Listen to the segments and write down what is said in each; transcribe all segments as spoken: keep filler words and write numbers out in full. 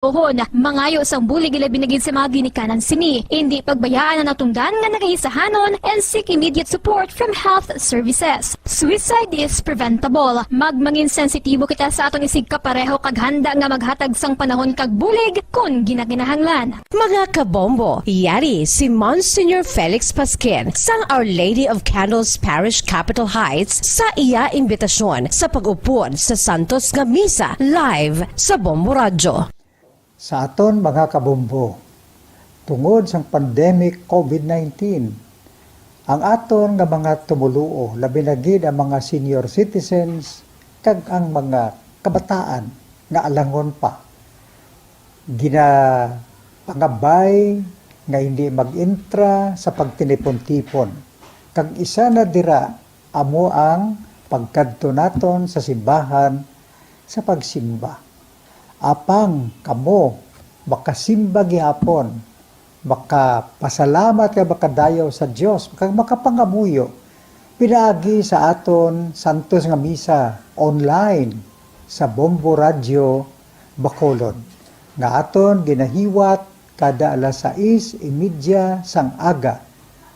Pohon, mangayo sang bulig, ilabi na gid sa mga ginikanan sini. Indi pagbayaan ang natungdan nga nagaisahanon and seek immediate support from health services. Suicide is preventable. Magmangin sensitibo kita sa aton isigkapareho kag handa nga maghatag sang panahon kag bulig kon ginakinahanglan. Mga kabombo, yari si Monsignor Felix Pasquin sang Our Lady of Candles Parish, Capitol Heights, sa iya imbitasyon sa pag-upod sa Santos nga Misa live sa Bombo Radyo. Sa aton mga kabombo, tungod sang pandemic COVID nineteen, ang aton nga mga tumoluo, labi na gid ang mga senior citizens kag ang mga kabataan nga alangon pa, ginapangabay nga hindi mag-intra sa pagtinipon-tipon, kag isa na dira amo ang pagkadto naton sa simbahan sa pagsimba. Apang kamo makasimba gihapon, makapasalamat kag makadayaw sa Dios, kag makapangamuyo pinaagi sa aton Santos nga Misa online sa Bombo Radyo Bacolod, nga aton ginahiwat kada alas sais y media sang aga.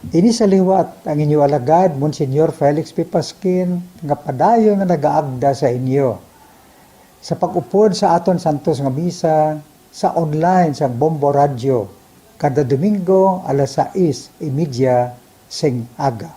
Ini sa liwat ang inyo alagad, Monsignor Felix P. Pasquin, nga padayon nga nagaagda sa inyo sa pag-upod sa aton Santos nga Misa sa online sang Bombo Radyo kada Domingo alas sais y media sing aga.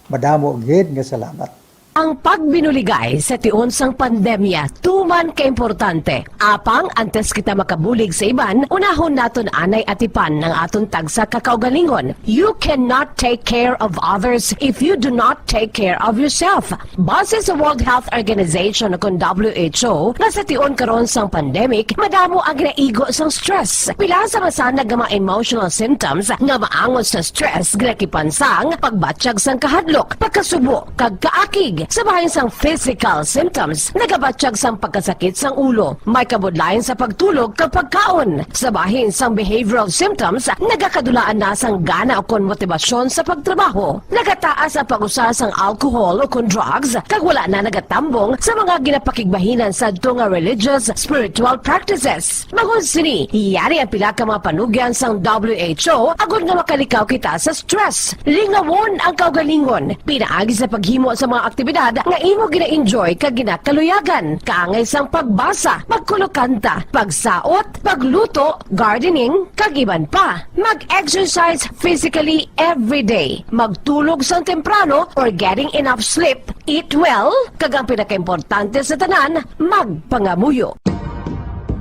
Madamo gid nga salamat. Ang pagbinuligay sa tion sang pandemya tuman kaimportante. Apang antes kita makabulig sa iban, unahon naton anay atipan ang aton tagsa ka kaugalingon. You cannot take care of others if you do not take care of yourself. Base sa World Health Organization, kon W H O, nga sa tion karon sang pandemic, madamo ang ginaigo sang stress. Pila sa masanag nga mga emotional symptoms nga maangot sa stress ginakipan sang pagbatyag sang kahadlok, pagkasubo, kag kaakig. Sa bahin sang physical symptoms, nagabatyag sang pagkasakit sang ulo, may kabudlayan sa pagtulog kag pagkaon. Sa bahin sang behavioral symptoms, nagakadulaan na sang gana ukon motibasyon sa pagtrabaho. Nagataas ang pag-usa sang alcohol ukon drugs, kag wala na nagatambong sa mga ginapakigbahinan sadto nga religious, spiritual practices. Bangod sini, yari ang pila ka mga panugyan sang W H O agod nga makalikaw kita sa stress. Lingawon ang kaugalingon pinaagi sa paghimo sa mga aktibidad nga imo gina-enjoy kag ginakaluyagan, kaangay sang pagbasa, magkulokanta, pagsaot, pagluto, gardening, kag iban pa. Mag-exercise physically every day. Magtulog sang temprano or getting enough sleep. Eat well, kag ang pinakaimportante sa tanan, magpangamuyo.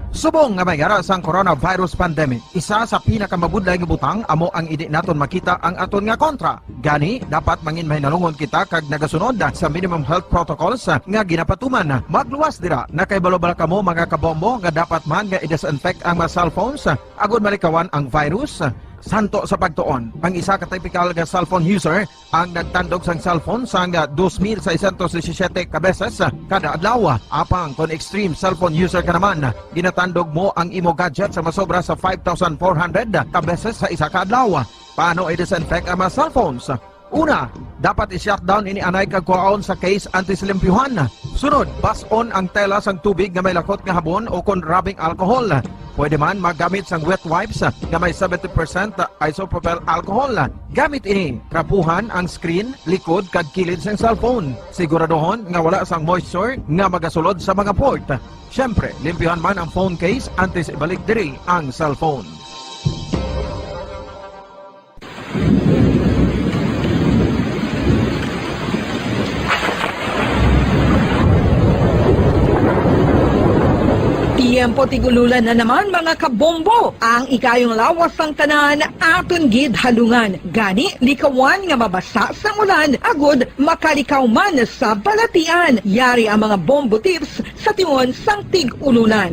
Subong nga may ara sang coronavirus pandemic, isa sa pinakamabudlay nga butang amo ang indi naton makita ang aton nga kontra. Gani, dapat mangin mahinalungon kita kag nagasunod sa minimum health protocols nga ginapatuman. Magluwas dira, nakahibalo bala kamo, mga kabombo, nga dapat man nga i-disinfect ang mga cellphones agud malikawan ang virus? Santo sa pagtuon, ang isa ka typical nga cellphone user ang nagtandog sang cellphone sang dos mil seiscientos disisiete ka beses kada adlaw. Apang kon extreme cellphone user ka naman, ginatandog mo ang imo gadget sa masobra sa five thousand four hundred ka beses sa isa ka adlaw. Paano i-disinfect ang mga cellphones? Una, dapat i-shutdown ini anay kag kuhaon sa case antes limpyuhan. Sunod, bas-on ang tela sang tubig nga may lakot nga habon o kon rubbing alcohol. Pwede man maggamit sang wet wipes nga may seventy percent isopropyl alcohol. Gamit ini, trapuhan ang screen, likod, kag kilid sang cellphone. Siguraduhon nga wala sang moisture nga magasulod sa mga port. Siyempre, limpyuhan man ang phone case antes ibalik diri ang cellphone. Tiyempo tig-ululan na naman, mga kabombo. Ang ikayong lawas sang tanan aton gid halungan. Gani, likawan nga mabasa sang ulan agud makalikaw man sa balatian. Yari ang mga bombo tips sa tion sang tig-ululan.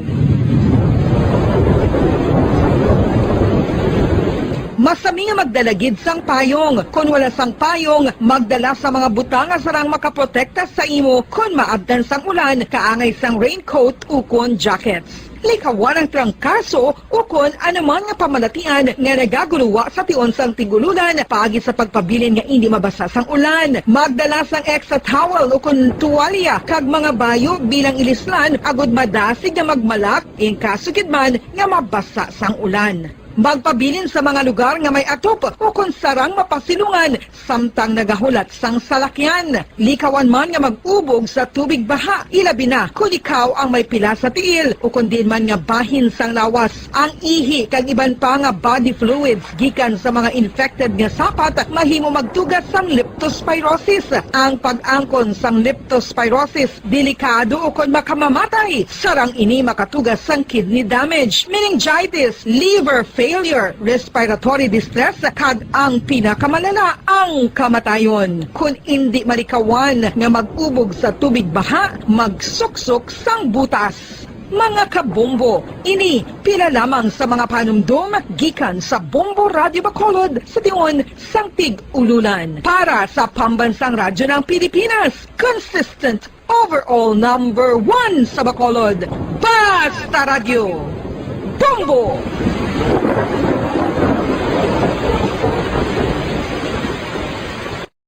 Mas Kami nga magdala gid sang payong. Kon wala sang payong, magdala sa mga butang nga sarang makaprotekta sa imo kon maabtan sang ulan, kaangay sang raincoat ukon jackets. Likawan ang trangkaso ukon anuman nga pamalatian nga nagaguluwa sa tion sang tig-ululan paagi sa pagpabilin nga indi mabasa sang ulan. Magdala sang extra towel ukon tuwalya kag mga bayo bilang ilislan agud madasig nga magmalak in kaso gid man nga mabasa sang ulan. Magpabilin sa mga lugar nga may atop ukon sarang mapasilungan samtang nagahulat sang salakyan. Likawan man nga mag-ubog sa tubig baha, ilabi na kon ikaw ang may pila sa tiil ukon diin man nga bahin sang lawas. Ang ihi kag iban pa nga body fluids gikan sa mga infected nga sapat mahimo magtuga sang leptospirosis. Ang pag-angkon sang leptospirosis delikado ukon makamamatay. Sarang ini makatuga sang kidney damage, meningitis, liver failure, respiratory distress, kag ang pinakamalala, ang kamatayon. Kon indi malikawan nga mag-ubog sa tubig baha, magsuksok sang butas. Mga kabombo, ini pila lamang sa mga panumdom gikan sa Bombo Radyo Bacolod sa tion sang tig-ululan. Para sa Pambansang Radyo ng Pilipinas, consistent overall number one sa Bacolod. Basta Radyo. Bombo!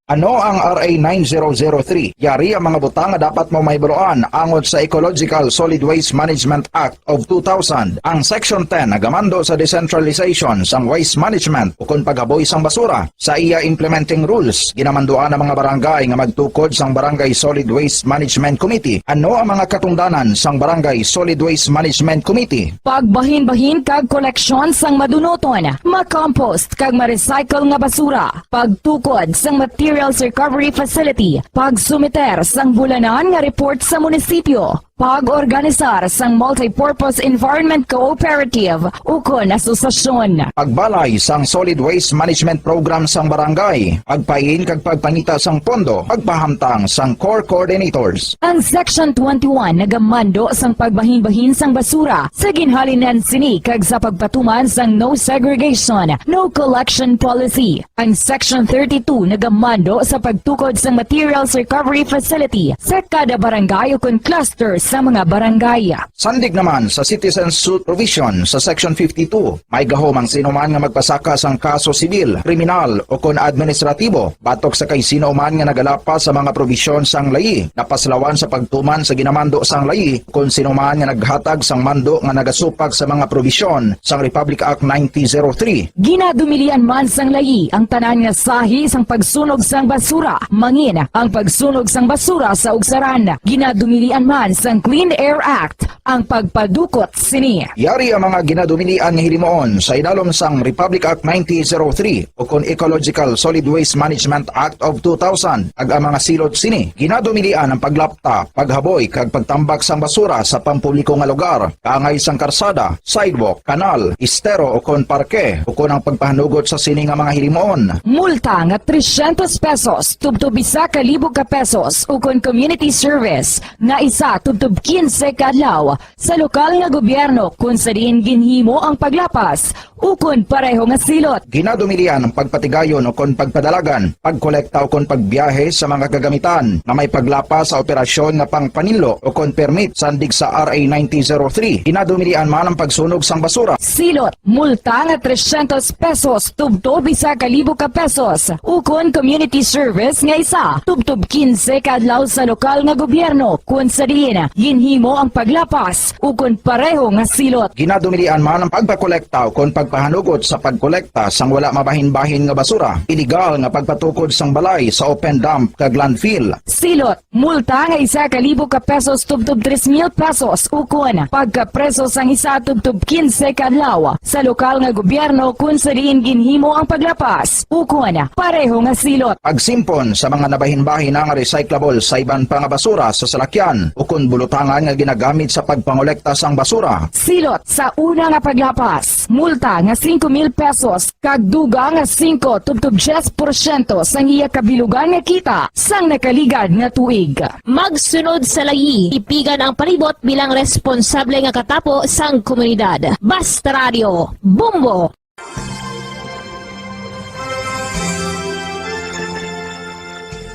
Ano ang R A nine zero zero three? Yari ang mga butang nga dapat mo mahibaluan angot sa Ecological Solid Waste Management Act of two thousand. Ang Section ten nagamando sa decentralization sang waste management ukon paghaboy sang basura. Sa iya implementing rules, ginamanduan ang mga barangay nga magtukod sang Barangay Solid Waste Management Committee. Ano ang mga katungdanan sang Barangay Solid Waste Management Committee? Pagbahinbahin kag koleksyon sang madunuton, ma-compost kag ma-recycle nga basura, pagtukod sang materials recovery facility, pagsumiter sang bulanan nga report sa munisipyo, pag-organisar sang multipurpose environment cooperative ukon asosasyon. Pagbalay sang solid waste management program sang barangay, pagpain kag pagpangita sang pondo, pagpahamtang sang core coordinators. Ang Section twenty-one nagamando sang pagbahinbahin sang basura sa ginhalinan sini kag sa pagpatuman sang no segregation, no collection policy. Ang Section thirty-two nagamando sa pagtukod sang materials recovery facility sa kada barangay ukon cluster sa mga barangay. Sandig naman sa citizen suit provision sa Section fifty-two, may gahom ang sino man nga magpasaka sang kaso sibil, kriminal, ukon administratibo batok sa kay sino man nga nagalapas sa mga probisyon sang layi, napaslawan sa pagtuman sa ginamando sang layi, kon sino man nga naghatag sang mando nga nagasupak sa mga probisyon sang Republic Act nineteen zero three. Ginadumilian man sang layi ang tanan nga sahi sang pagsunog sang basura, mangin ang pagsunog sang basura sa ugsaran. Ginadumilian man sang Clean Air Act ang pagpadukot sini. Yari ang mga ginadumilian nga hilimuon sa idalom sang Republic Act nineteen zero three ukon Ecological Solid Waste Management Act of two thousand, kag ang mga silot sini. Ginadumilian ang paglapta, paghaboy, kag pagtambak sang basura sa pampubliko nga lugar, kaangay sang karsada, sidewalk, kanal, estero, ukon parke, ukon ang pagpahanugot sa sini nga mga hilimuon. Multa nga trescientos pesos tubtob isa ka libo ka pesos, ukon community service nga isa tubtob quince ka adlaw sa lokal nga gobyerno kon sa diin ginhimo ang paglapas ukon pareho nga silot. Ginadumilian ang pagpatigayon ukon pagpadalagan, pagkolekta ukon pagbiyahe sa mga kagamitan nga may paglapas sa operasyon nga pangpaninlo ukon permit sandig sa R A nineteen zero three. Ginadumilian man ang pagsunog sang basura. Silot, multa nga trescientos pesos tubtob isa ka libo ka pesos, ukon community service nga isa tubtob quince ka adlaw sa lokal nga gobyerno kon sa diin ginhimo ang paglapas ukon pareho nga silot. Ginadumilian man ang pagpakolekta ukon pagpahanugot sa pagkolekta sang wala mabahinbahin nga basura, iligal nga pagpatukod sang balay sa open dump kag landfill. Silot, multa nga isa ka libo ka pesos tubtob tres mil pesos, ukon pagkapreso sang isa tubtob quince ka adlaw sa lokal nga gobyerno kon sa diin ginhimo ang paglapas ukon pareho nga silot. Pagsimpon sa mga nabahinbahin nga recyclable sa iban pa nga basura sa salakyan ukon bulutangan nga ginagamit sa pagpangolekta sang basura. Silot sa una nga paglapas, multa nga singko mil pesos kag dugang nga singko tubtob diyes porsyento sang iya kabilugan nga kita sang nakaligad nga tuig. Magsunod sa layi, tipigan ang palibot bilang responsable nga katapo sang komunidad. Basta Radyo, Bombo!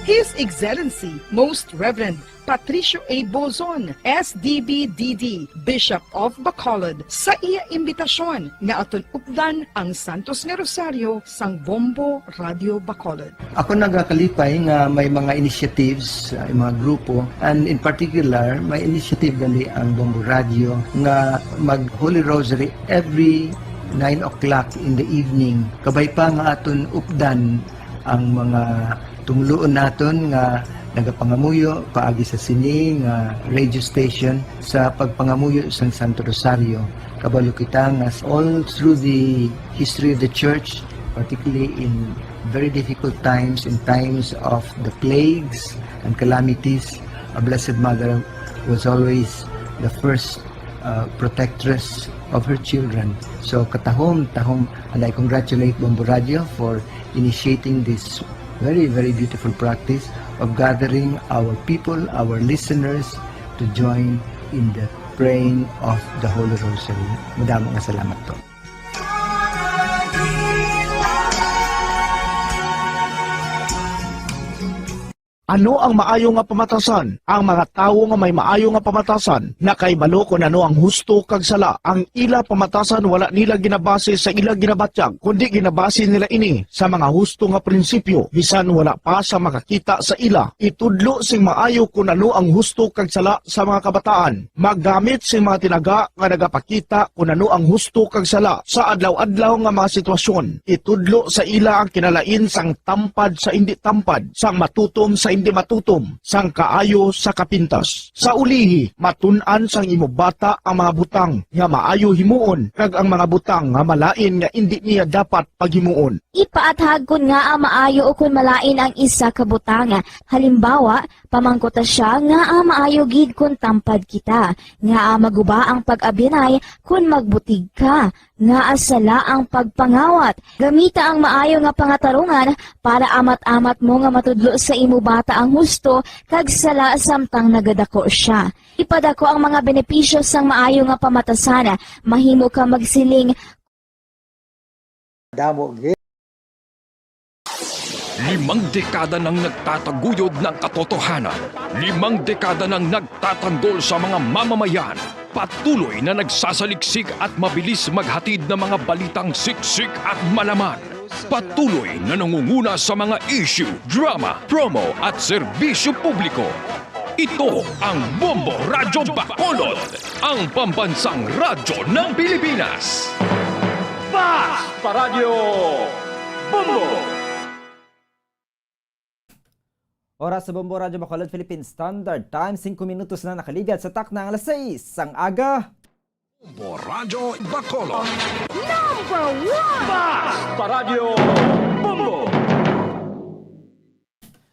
His Excellency Most Reverend Patricio A. Bozon, S D B D D, Bishop of Bacolod, sa iya imbitasyon nga aton updan ang Santos nga Rosaryo sang Bombo Radio Bacolod. Ako nagakalipay nga may mga initiatives, uh, mga grupo, and in particular, may initiative gali ang Bombo Radio nga mag Holy Rosary every nine o'clock in the evening. Kabay pa nga aton updan ang mga tumluon naton nga nagapangamuyo paagi sa sini nga radio station sa pagpangamuyo sang Santo Rosario. Kabalo kita nga all through the history of the church, particularly in very difficult times, in times of the plagues and calamities, a Blessed Mother was always the first uh, protectress of her children. So katahom, tahom, and I congratulate Bombo Radio for initiating this very, very beautiful practice of gathering our people, our listeners, to join in the praying of the Holy Rosary. Madamo nga salamat po. Ano ang maayo nga pamatasan? Ang mga tawo nga may maayo nga pamatasan nakahibalo kon ano ang husto kag sala. Ang ila pamatasan wala nila ginabase sa ila ginabatyag, kundi ginabase nila ini sa mga husto nga prinsipyo, bisan wala pa sa makakita sa ila. Itudlo sing maayo kon ano ang husto kag sala sa mga kabataan. Maggamit sing mga tinaga nga nagapakita kon ano ang husto kag sala sa adlaw-adlaw nga mga sitwasyon. Itudlo sa ila ang kinalain sang tampad sa indi tampad, sang matutom sa indi matutom, sang kaayo sa kapintas. Sa ulihi, matun-an sang imo bata ang mga butang nga maayo himuon kag ang mga butang nga malain nga indi niya dapat paghimuon. Ipaathag kon ngaa maayo ukon malain ang isa ka butang. Halimbawa, pamangkuta sia ngaa maayo gid kon tampad kita, ngaa maguba ang pag-abyanay kon magbutig ka, ngaa sala ang pagpangawat. Gamita ang maayo nga pangatarungan para amat-amat mo nga matudlo sa imo bata ang husto kag sala samtang nagadako sia. Ipadako ang mga benepisyo sang maayo nga pamatasan. Mahimo ka magsiling, Damo gid. Limang dekada nang nagtataguyod ng katotohanan. Limang dekada nang nagtatanggol sa mga mamamayan. Patuloy na nagsasaliksik at mabilis maghatid ng mga balitang siksik at malaman. Patuloy na nangunguna sa mga issue, drama, promo at serbisyo publiko. Ito ang Bombo Radyo Bacolod, ang pambansang radyo ng Pilipinas. Fast Paradyo Bombo! Oras sa Bombo Radyo Bacolod, Philippine Standard Time, singko minutos na nakaligad sa takna nga alas sais sang aga. Bombo Radyo Bacolod. Number one! Fast Paradyo Bombo!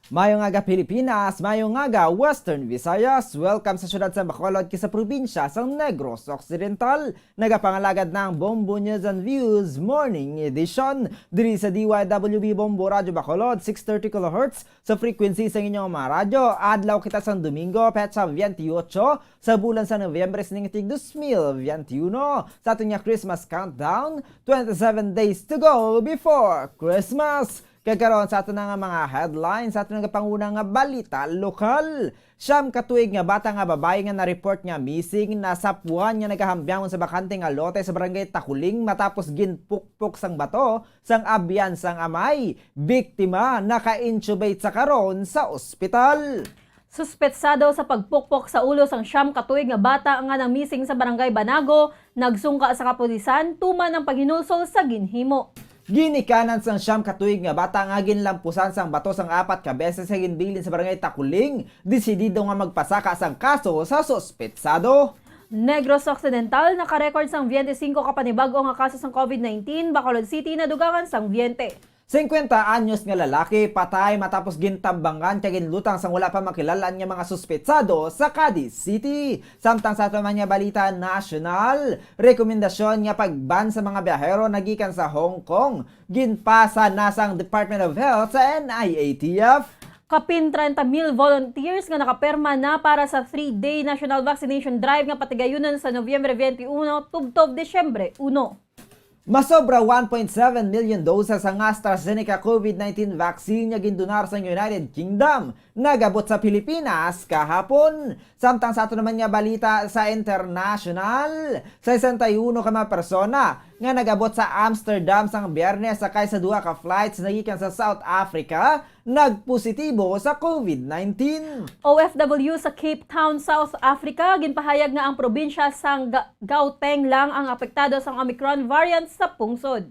Maayong aga, Pilipinas! Maayong aga, Western Visayas! Welcome sa siyudad sa Bacolod, kag sa probinsya sang Negros Occidental. Nagapangalagad na ang Bombo News and Views Morning Edition diri sa D Y W B Bombo Radyo Bacolod, six thirty kilohertz sa frequency sang inyong mga radyo. Adlaw kita sang Domingo, petsa twenty-eight sa bulan sa Nobyembre sining tig dos mil veintiuno. Sa aton nga Christmas countdown, twenty-seven days to go before Christmas. Kag karon sa aton nga mga headlines, sa aton nga panguna nga balita lokal. Siyam ka tuig nga bata nga babayi nga na-report nga missing, nasapuan nga nagahambiangon sa bakante nga lote sa barangay Taculing matapos ginpukpok sang bato sang abyan sang amay. Biktima naka-intubate sa karon sa ospital. Suspetsado sa pagpukpok sa ulo sang siyam ka tuig nga bata nga na-missing sa Barangay Banago, nagsungka sa kapulisan tuman ang paghinulsol sa ginhimo. Ginikanan sang siyam ka tuig nga bata nga ginlampusan sang bato sang apat ka beses nga ginbilin sa Barangay Taculing, desidido nga magpasaka sang kaso sa suspetsado. Negros Occidental naka-record sang twenty-five ka panibag-o nga kaso sang COVID nineteen, Bacolod City nadugangan sang twenty. Singkwenta anyos nga lalaki patay matapos gintambangan kag ginlutang sang wala pa makilal-an nga mga suspetsado sa Cadiz City. Samtang sa aton man nga balita nasyonal, rekomendasyon nga pag-ban sa mga biyahero nagikan sa Hong Kong, ginpasa na sang Department of Health sa N I A T F. Kapin treinta mil volunteers nga nakapirma na para sa three-day national vaccination drive nga patigayunon sa Nobyembre twenty-one tubtob Disyembre uno. Masobra one point seven million doses ang AstraZeneca COVID nineteen vaccine nga gindonar sang United Kingdom nag-abot sa Pilipinas kahapon. Samtang sa ato naman nga balita sa international, sesenta y uno ka mga persona nga nag-abot sa Amsterdam sang Biyernes sakay sa duha ka flights nagikan sa South Africa nagpositibo sa COVID nineteen. O F W sa Cape Town, South Africa, ginpahayag nga ang probinsya sang Ga-, Gauteng lang ang apektado sang Omicron variant sa pungsod.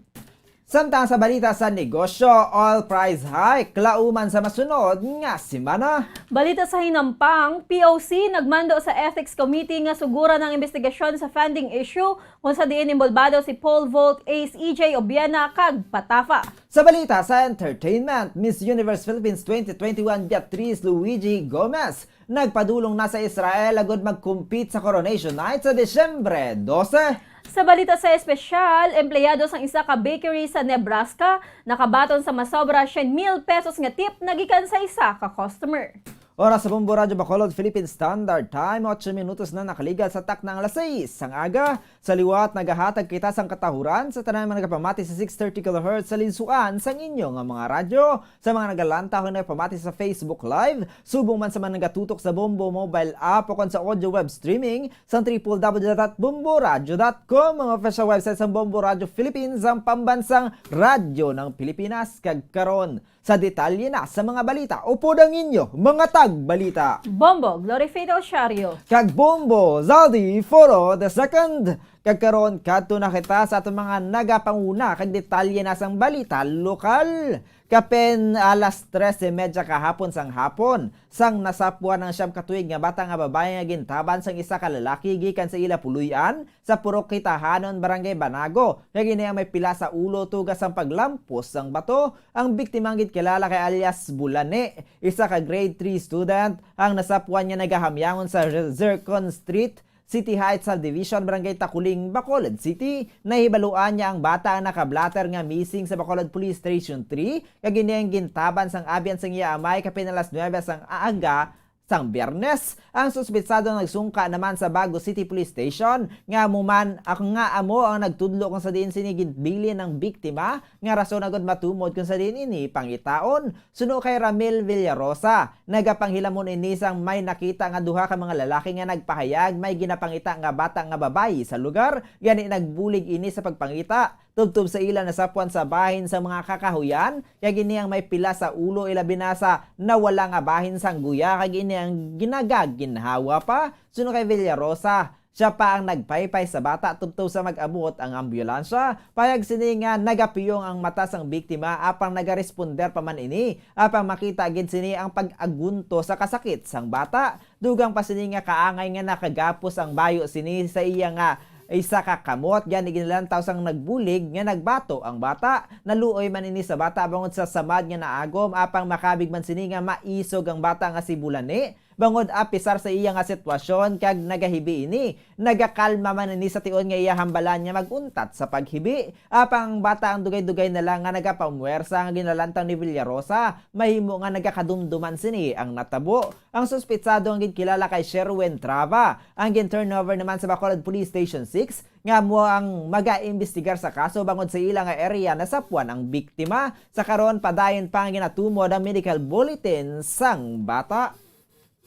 Samtang sa balita sa negosyo, oil price hike, lauman sa masunod nga semana. Balita sa hinampang, P O C nagmando sa Ethics Committee nga suguran ang investigasyon sa funding issue kung sa diin inbolbado si pole vault ace E J Obiena kag Patafa. Sa balita sa entertainment, Miss Universe Philippines twenty twenty-one Beatriz Luigi Gomez nagpadulong na sa Israel agud mag-compete sa Coronation Night sa Disyembre dose. Sa balita sa espesyal, empleyado sang isa ka bakery sa Nebraska nakabaton sa masobra siyam mil pesos nga tip nagikan sa isa ka customer. Oras sa Bombo Radyo Bacolod, Philippine Standard Time, otso minutos na nakaligal sa takna nga alas sais sang aga. Sa liwat, nagahatag kita sang katahuran sa tanan nga nagapamati sa six thirty kilohertz sa linsuan sang inyo nga mga radyo, sa mga nagalantaw nga nagapamati sa Facebook Live, subong man sa mga nagatutok sa Bombo mobile app o kon sa audio web streaming sang triple W dot bomboradio dot com, ang official website sang Bombo Radyo Philippines, ang pambansang radyo ng Pilipinas. Kag karon, sa detalye na sa mga balita, upod ang inyo mga tagbalita, Bombo Glory Fatal Shario kag Bombo Zaldi Foro the second. Kag karon, kadto na kita sa aton mga nagapanguna kag detalye na sang balita lokal. Kapin alas tres y media kahapon sang hapon, sang nasapwan ang siyam ka tuig nga bata nga babayi nga gintaban sang isa ka lalaki gikan sa ila puloy-an sa Purok Kitahanon, Barangay Banago, kag ini ang may pila sa ulo tuga sang paglampos sang bato. Ang biktima ang ginkilala kay alias Bulani, isa ka grade three student, ang nasapwan nga nagahamyangon sa Zircon Street, City Heights Subdivision, Barangay Taculing, Bacolod City. Nahibaluan nga ang bata ang naka-blotter nga missing sa Bacolod Police Station three, kag ini ang gintaban sang abyan sang iya amay kapin alas nuebe sang aga sang Biyernes. Ang suspetsado nagsungka naman sa Bago City Police Station nga amo man, nga amo ang nagtudlo kung sa diin sini ginbilin ang biktima, nga rason agud matumod kung sa diin ini pangitaon. Suno kay Ramil Villarosa, nagapanghilamon ini sang may nakita nga duha ka mga lalaki nga nagpahayag may ginapangita nga bata nga babayi sa lugar, gani nagbulig ini sa pagpangita. Tubtob sa ila nasapwan sa bahin sang mga kakahuyan, kag ini ang may pila sa ulo, ilabi na sa nawala nga bahin sang guya, kag ini ang ginagaginhawa pa. Suno kay Villarosa, siya pa ang nagpaypay sa bata tubtob sa mag-abot ang ambulansya. Pahayag sini nga nagapiyong ang mata sang biktima, apang nagaresponder pa man ini, apang makita gid sini ang pag-agunto sa kasakit sang bata. Dugang pa sini nga kaangay nga nakagapos ang bayo sini sa iya nga isa ka kamot, gani ginalantaw sang nagbulig nga nagbato ang bata. Naluoy man ini sa bata bangod sa samad nga naagom, apang makabig man sini nga maisog ang bata nga si Bulani. Bangod apisar sa iya nga sitwasyon kag nagahibi ini, nagakalma man ini sa tion nga iya hambalan nga mag-untat sa paghibi. Apang ang bata ang dugay-dugay na lang nga nagapamwersa nga ginalantaw ni Villarosa, mahimo nga nagakadumduman sini ang natabo. Ang suspitsado ang ginkilala kay Sherwin Trava, ang gin-turnover naman sa Bacolod Police Station six, nga amo ang magaimbestigar sa kaso bangod sa ila nga area nasapwan ang biktima. Sa karon, padayon pa nga ginatumod ang medical bulletin sang bata.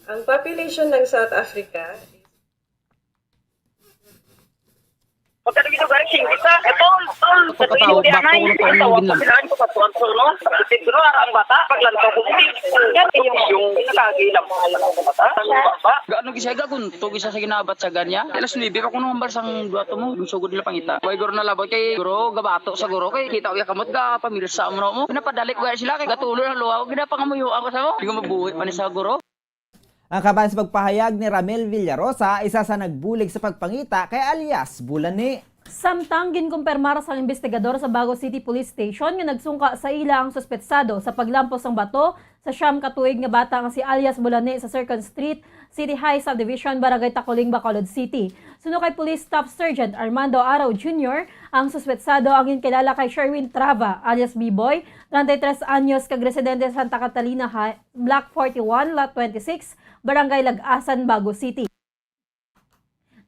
Ang population ng South Africa is Pagka dito, guys, singkit na. Ito, tol, pagkatao, ito yung bako, anay, ito, ito, ang ginlam- pagkain ko sa tuwan, tol, no? Kasi, bro, ang bata, paglantaw ko, hindi. Yan, yung, yung nakagilap mo, alam mo, bata. Ano ba? Gaano gisa, gagun-, to gisa sa ginabat sa ganya? Alas nuebe pa kuno ang barsang duwa to mo, yung sugod nila pangita. Way guro na labot kay guro, gabato sa guro, kay kita ko yung kamot, ga pamirsa mo na mo. Pinapadali ko gaya sila, kay gatulo ng luha ko, ginapangamuyo ako sa mo. Hindi ko mabuhi man sa guro. Ang kaban sa pagpahayag ni Ramil Villarosa, isa sa nagbulig sa pagpangita kay alias Bulani. Samtang ginkumpirmar sang investigador sa Bago City Police Station nga nagsungka sa ila ang suspetsado sa paglampos sang bato sa siyam ka tuig nga bata nga si alias Bulani sa Circon Street, City High Subdivision, Barangay Taculing, Bacolod City. Suno kay Police Staff Sergeant Armando Araw Junior, ang suspetsado ang ginkilala kay Sherwin Trava alias B-Boy, treinta y tres anyos, kag residente sa Santa Catalina High, Block forty-one, Lot twenty-six, Barangay Lag-asan, Bago City.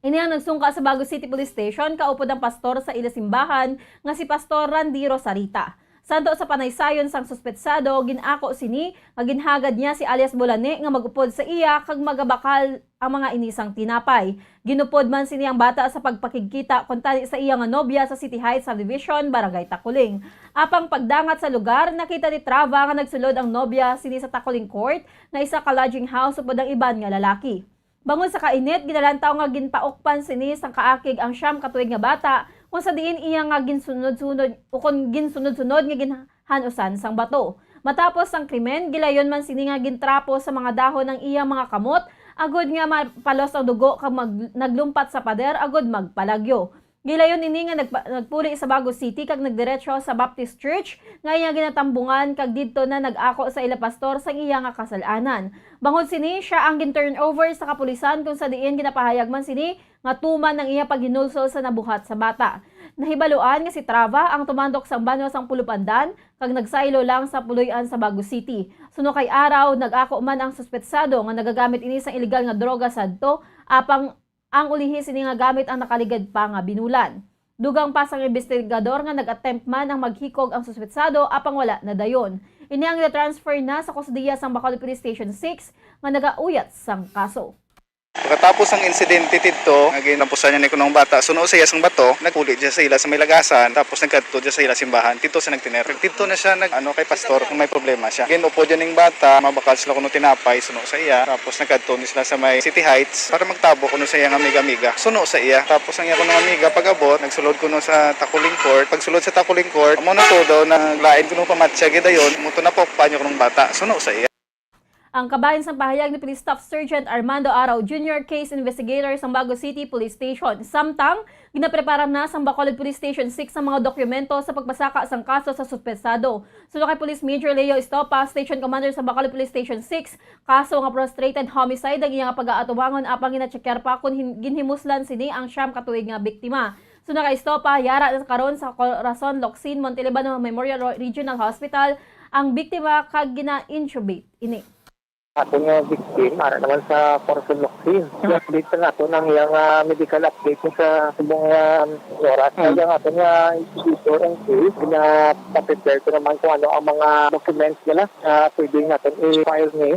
Ini ang nagsungka sa Bago City Police Station kaupod ang pastor sa ila simbahan nga si Pastor Randy Rosarita. Santo sa panaysayon sang suspetsado, gin-ako sini nga ginhagad niya si alias Bulani nga mag-upod sa iya kag magabakal ang mga ini sang tinapay. Ginupod man sini ang bata sa pagpakigkita kuntani sa iya nga nobya sa City Heights Subdivision, Barangay Takuling. Apang pagdangat sa lugar, nakita ni Trava nga nagsulod ang nobya sini sa Takuling Court nga isa ka lodging house upod ang iban nga lalaki. Bangod sa kainit, ginalantaw nga ginpaukpan sini sang kaakig ang siyam ka tuig nga bata, kung sa diin iya nga ginsunod-sunod, ukon ginsunod-sunod nga ginhanusan sang bato. Matapos ang krimen, gilayon man sini nga gintrapo sa mga dahon ang iyang mga kamot, agod nga mapalos ang dugo kag mag-, naglumpat sa pader agud magpalagyo. Gilayon ini nga nagpa-, nagpuli sa Bago City kag nagdiretso sa Baptist Church nga iya ginatambungan, kag didto na nag-ako sa ila pastor sang iya nga kasal-anan. Bangod sini, siya ang gin-turnover sa kapulisan, kung sa diin ginapahayag man sini nga tuman ang iya paghinulsol sa nabuhat sa bata. Nahibaluan nga si Trava ang tumandok sang banwa sang Pulupandan kag nagsaylo lang sa puloy-an sa Bago City. Suno kay araw, nag-ako man ang suspetsado nga nagagamit ini sang iligal nga droga sadto, apang ang ulihi sini nga gamit ang nakaligad pa nga binulan. Dugang pa sang investigador nga nag-attempt man ang maghikog ang suspetsado, apang wala nadayon. Ini ang gina-transfer na sa kustodiya sang Bacolod Police Station six nga nagauyat sang kaso. Pagkatapos ang insidente didto, nga ginampusan niya ni kunong bata, suno sa iya sang bato, nagpuli siya sa ila sa may lagasan, tapos nagkadto siya sa ila simbahan. Didto siya nagtiner. Didto na siya nag, ano, kay pastor kung may problema siya. Gin-upod niya ning bata, mabakal sila kuno tinapay, suno sa iya. Tapos nagkadto ni sila sa may City Heights para magtabo kuno sa iyang amiga-amiga. Suno sa iya. Tapos ang iya kuno amiga, pag-abot, nagsulod kuno sa Takuling Court. Pagsulod sa Takuling Court, amo na to daw, naglain kuno pamatsyag dayon, amo to napaukpan niya kunong bata. Suno sa iya. Ang kabahin sang pahayag ni Police Staff Sergeant Armando Arao Junior, case investigator sang Bago City Police Station. Samtang, ginaprepara na sang Bacolod Police Station six ang mga dokumento sa pagpasaka sang kaso sa suspetsado. Suno kay Police Major Leo Estopa, Station Commander sa Bacolod Police Station six, kaso nga frustrated homicide ang iya nga pag-aatubangon, apang gina-checkar pa kon hin-, ginhimuslan sini ang siyam ka tuig nga biktima. Suno kay Estopa, yara na karon sa Corazon, Locsin, Montelibano Memorial Ro-, Regional Hospital ang biktima kag gina-intubate ini. Aton nga victim, ara naman sa Corazon, Locsin. I-update pa nato ang iyang, ah, medical update sa subong, ah, oras. Hmm. Kaya ang aton nga investigator ang case, ginapaprepare ko naman kung ano ang mga documents nila na pwede natin i-file ni.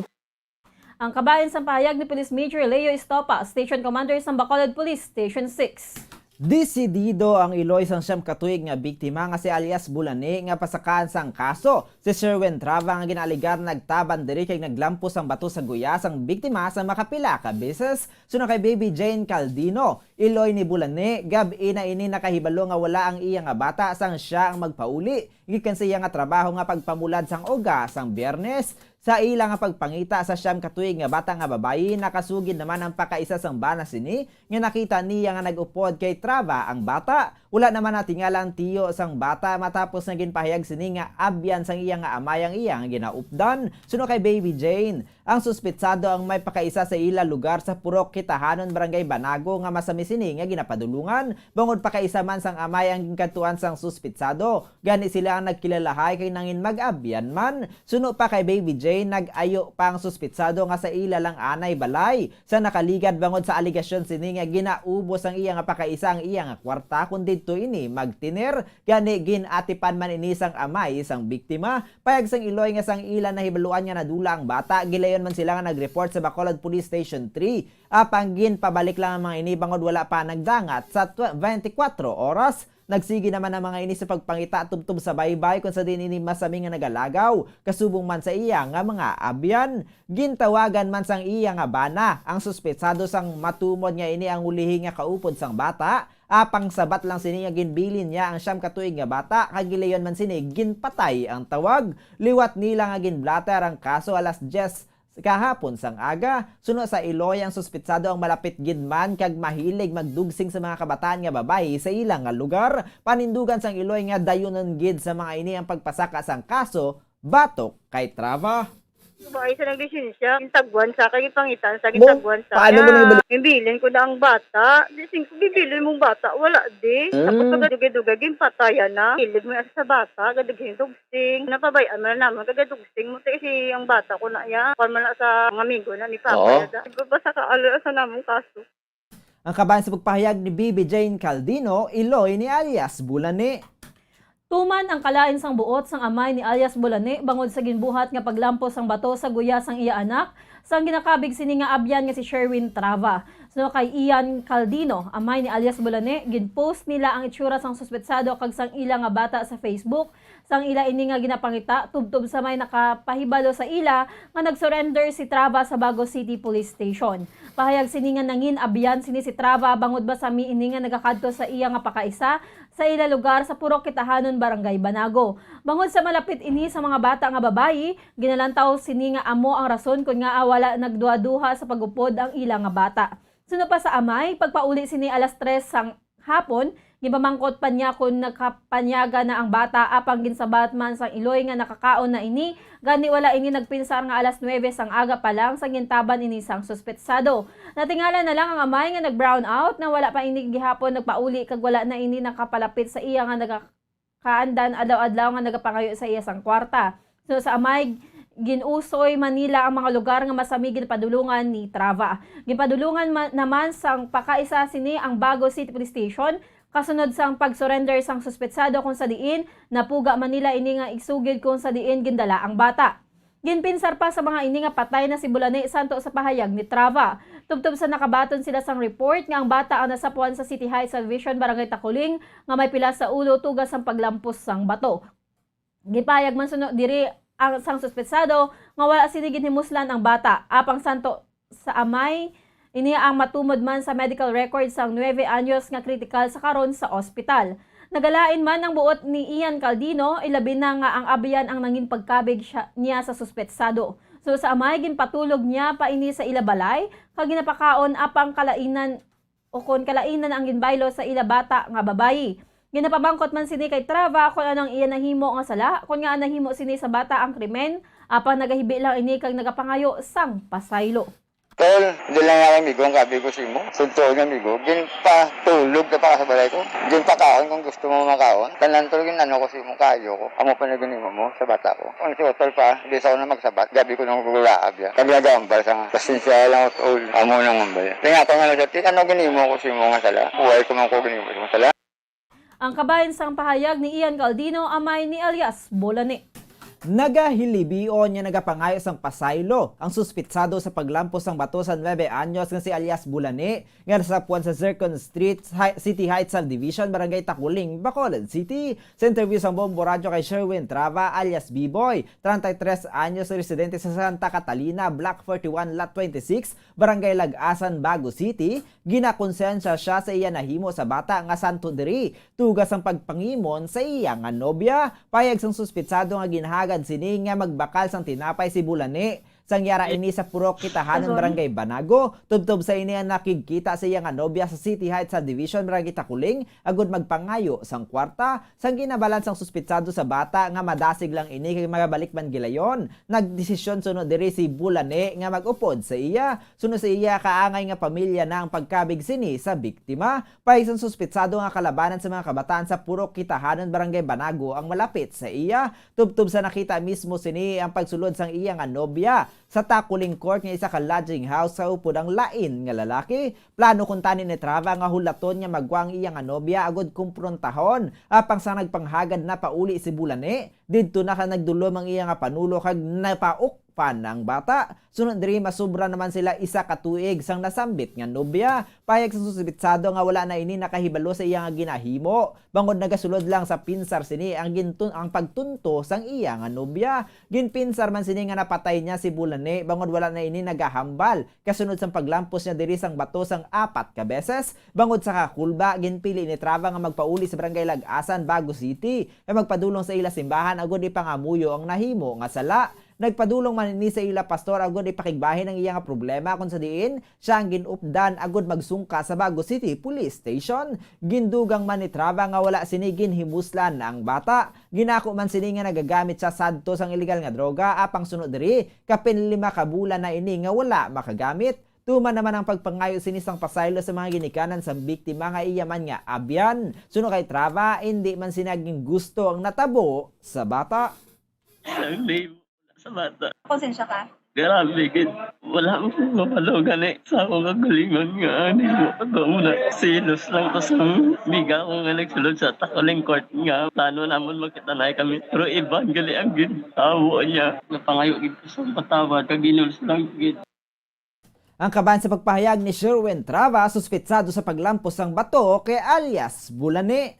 Ang kabahin sang pahayag ni Police Major Leo Estopa, Station Commander sang Bacolod Police Station six. Desidido ang iloy sang siyam ka tuig nga biktima nga si alias Bulani nga pasakaan sang kaso. Si Sherwin Trava nga ginaalegar nagtabang diri kay naglampos sang bato sa guya sang biktima sa makapila ka beses. Suno kay Baby Jane Caldino, iloy ni Bulani, gab-i na ini nakahibalo nga wala ang iya nga bata sang sia ang magpauli gikan sa iya nga trabaho nga pagpamulad sang uga sang Biyernes. Sa ila nga pagpangita sa siyam ka tuig nga bata nga babayi, nakasugid naman ang pakaisa sang bana sini nga nakita niya nga nag-upod kay Trava ang bata. Wala naman natingala ang tiyo sang bata matapos nga ginpahayag sini nga abyan sang iya nga amay ang iya nga ginaupdan. Suno kay Baby Jane, ang suspetsado ang may pakaisa sa ila lugar sa Purok Kitahanon, Barangay Banago, nga masami sini nga ginapadulungan. Bangod pakaisa man sang amay ang ginkadtuan sang suspetsado. Gani sila ang nagkilalahay kay nangin mag-abyan man. Suno pa kay Baby Jane, nag-ayo pa ang suspitsado nga sa ila lang anay balay. Sa nakaligad bangod sa alegasyon sini nga ginaubos ang iya nga pakaisa ang iya nga kwarta kon didto ini magtiner, gani gin-atipan man ini sang amay sang biktima. Payag sang iloy nga sang ila nahibaluan nga nadula ang bata, gilayon man sila nga nag-report sa Bacolod Police Station three. Apang ginpabalik lang ang mga ini bangod wala pa nagdangat sa tw-, twenty-four oras. Nagsigi naman ang mga ini sa pagpangita tubtob sa baybay, kung sa diin ini masami nga nagalagaw, kasubong man sa iya nga mga abyan. Gintawagan man sang iya nga bana ang suspetsado sang matumod nga ini ang ulihi nga kaupod sang bata, apang sabat lang sini nga ginbilin niya ang siyam ka tuig nga bata, kag gilayon man sini ginpatay ang tawag. Liwat nila nga ginblatter ang kaso alas diyes kahapon sang aga. Suno sa iloy, ang suspitsado ang malapit gid man kag mahilig magdugsing sa mga kabataan nga babayi sa ila nga lugar. Panindugan sang iloy nga dayunon gid sa mga ini ang pagpasaka sang kaso batok kay Trava. Babayi sa naglisensya, gintagwan sa, kay gipangitan sa, Mo, gintagwan sa. Paano mo nang ibalik? Ginbilin ko na ang bata. Di sing ko, ginbilin mong bata, wala di. Hmm. Tapos pagkadugay-dugay, ginpatayan na. Hilig mo sa bata, gadugsing. Napabay-an man naman, kagadugsing mo, ti si ang bata ko na iya. Kuwan man na sa mga amigo na ni Papa, oo, yada. Siguro basta ka, alo sa namong kaso. Ang kabahin sa pagpahayag ni Bibi Jane Caldino, iloy ni alias Bulani. Tuman ang kalain sang buot sang amay ni alias Bulani bangod sa ginbuhat nga paglampos sang bato sa guya sang iya anak, sang ginakabig sini nga abyan nga si Sherwin Trava. Suno kay Ian Caldino, amay ni alias Bulani, ginpost nila ang itsura sang suspetsado kag sang ila nga bata sa Facebook, sang ila ini nga ginapangita tubtob sa may nakapahibalo sa ila nga nag-surrender si Trava sa Bago City Police Station. Pahayag sini nga nangin abyan sini si Trava bangod ba sami ini nga nagakadto sa iya nga pakaisa sa ila lugar sa Purok Kitahanon, Barangay Banago. Bangod sa malapit ini sa mga bata nga babayi, ginalantaw sini nga amo ang rason kon ngaa wala nagduhaduha sa pag-upod ang ila nga bata. Suno pa sa amay, pagpauli sini alas tres sang hapon, gipamangkot pa niya kon nakapanyaga na ang bata, apang ginsabat man sang iloy nga nakakaon na ini, gani wala ini nagpinsar nga alas nuwebe sang aga pa lang sa gintaban ini sang suspetsado. Natingala na lang ang amay nga nag-brown out na wala pa ini gihapon nagpauli kag wala na ini nakapalapit sa iya nga nagakaandan adlaw-adlaw nga nagapangayo sa iya sang kwarta. So, sa amay, ginusoy man nila ang mga lugar nga masami ginpadulungan ni Trava. Ginpadulungan ma-, naman sang pakaisa sini ang Bago City Police Station, kasunod sang pag-surrender sang suspetsado kung sa diin napuga man nila ini nga isugid kung sa diin gindala ang bata. Ginpinsar pa sa mga ini nga patay na si Bulani santo sa pahayag ni Trava. Tubtob sa nakabaton sila sang report nga ang bata ang nasapuan sa City Heights Subdivision, Barangay Taculing, nga may pilas sa ulo tuga sang paglampos sang bato. Gipahayag man suno diri ang sang suspetsado nga wala sini ginhimuslan ang bata, apang santo sa amay, ini ang matumod man sa medical record sang nuwebe anyos nga kritikal sa karon sa ospital. Nagalain man ang buot ni Ian Caldino, ilabi na nga ang abyan ang nangin pagkabig siya, niya sa suspetsado. So, sa amay, ginpatulog niya pa ini sa ila balay, kag ginapakaon apang kalainan, o kon kalainan ang ginbaylo sa ila bata nga babayi. Ginapamangkot man sini kay Trava kon ano ang iya nahimo nga sala, kon ngaa nahimo sini sa bata ang krimen, apang nagahibi lang ini kag nagapangayo sang pasaylo. Tol, di lang nga amigo ang kabi ko sa imo. Totoo nga amigo, ginpatulog ka pa sa balay ko. Ginpakaon kung gusto mo makaon. Tanan tol, gin-ano ko sa imo, kaayo ko. Amo pa na ginimo mo sa bata ko. Kung si Otol pa, di sa ako na magsabat. Gabi ko nang gulaab ya. Kag nagambal sa nga, pasensya lang, Otol. Amo nang ambal. Kaya ako nga nagsabi, ano ginimo ko sa imo nga sala? Uway ko man ko ginimo sa imo sala. Ang kabahin sang pahayag ni Ian Caldino, amay ni alias Bolani. Nagahilibion nga nagapangayo sang pasaylo ang suspitsado sa paglampos sang bato sa nuebe anyos nga si alias Bulani nga nasapuan sa Zircon Street, Hi-, City Heights Subdivision, Barangay Taculing, Bacolod City. Sa interview sa Bombo Radyo kay Sherwin Trava alias B-Boy, treinta y tres anyos, residente sa Santa Catalina, Block forty-one, Lot twenty-six, Barangay Lag-asan, Bago City, ginakonsensya siya sa iya nahimo sa bata nga santo diri, tuga sang pagpangimon sa iya nga nobya. Payag sang suspitsado nga ginhagad sini nga magbakal sang tinapay si Bulani. Sang yara ini sa Purok Kitahanon, Barangay Banago, tubtob sa ini ang nakigkita sa iya nga nobya sa City Heights Subdivision, Barangay Taculing, agud magpangayo sang kwarta. Sang ginabalan sang suspitsado sa bata nga madasig lang ini kay magabalik man gilayon, nagdesisyon suno diri si Bulani nga mag-upod sa iya. Suno sa iya, kaangay nga pamilya na ang pagkabig sini sa biktima. Payag sang suspitsado nga kalabanan sa mga kabataan sa Purok Kitahanon, Barangay Banago ang malapit sa iya. Tubtob sa nakita mismo sini ang pagsulod sang iya nga nobya sa Taculing Court nga isa ka lodging house sa upod ang lain nga lalaki. Plano kuntani ni Trava nga hulaton nga magwa ang iya nga nobya agud komprontahon. Apang sa nagpanghagad na pauli si Bulani, didto na ka nagdulom ang iya nga panulo kag napaukpan ang bata. Sunod diri, masubra naman sila isa ka tuig sang nasambit nga nobya. Payag sa suspitsado nga wala na ini nakahibalo sa iya nga ginahimo, bangod nagasulod lang sa pinsar sini ang gintun-, ang pagtunto sang iya nga nobya. Ginpinsar man sini nga napatay niya si Bulani, bangod wala na ini nagahambal kasunod sang paglampos niya diri sang bato sang apat ka beses. Bangod sa kakulba, ginpili ni Trava nga magpauli sa Barangay Lag-asan, Bago City, kag magpadulong sa ila simbahan agud ipangamuyo ang nahimo nga sala. Nagpadulong man ini sa ila pastor agud ipakigbahin ang iya nga problema, kung sa diin siya ang gin-updan agud magsungka sa Bago City Police Station. Gindugang man ni Trava nga wala sini ginhimuslan ang bata. Ginako man sini nga nagagamit siya sadto sang iligal nga droga, apang suno diri, kapin lima ka bulan na ini nga wala makagamit. Tuman naman ang pagpangayo sini sang pasaylo sa mga ginikanan sang biktima nga iya man nga abyan. Suno kay Trava, indi man sina gingusto ang natabo sa bata. Sa bata. Konsensya ka? Grabe gid. Wala mo ko mabalo gani sa akong kagalingon nga ani mo. Ato mo na silos lang ko sa miga ko nga nagsulod sa Takuling Court nga plano namon magkitanay kami. Pero iban gali ang gid tawo niya. Napangayo gid ko sa patawad kag ginulos lang gid. Ang kaban sa pagpahayag ni Sherwin Trava, suspetsado sa paglampos sang bato kay alias Bulani.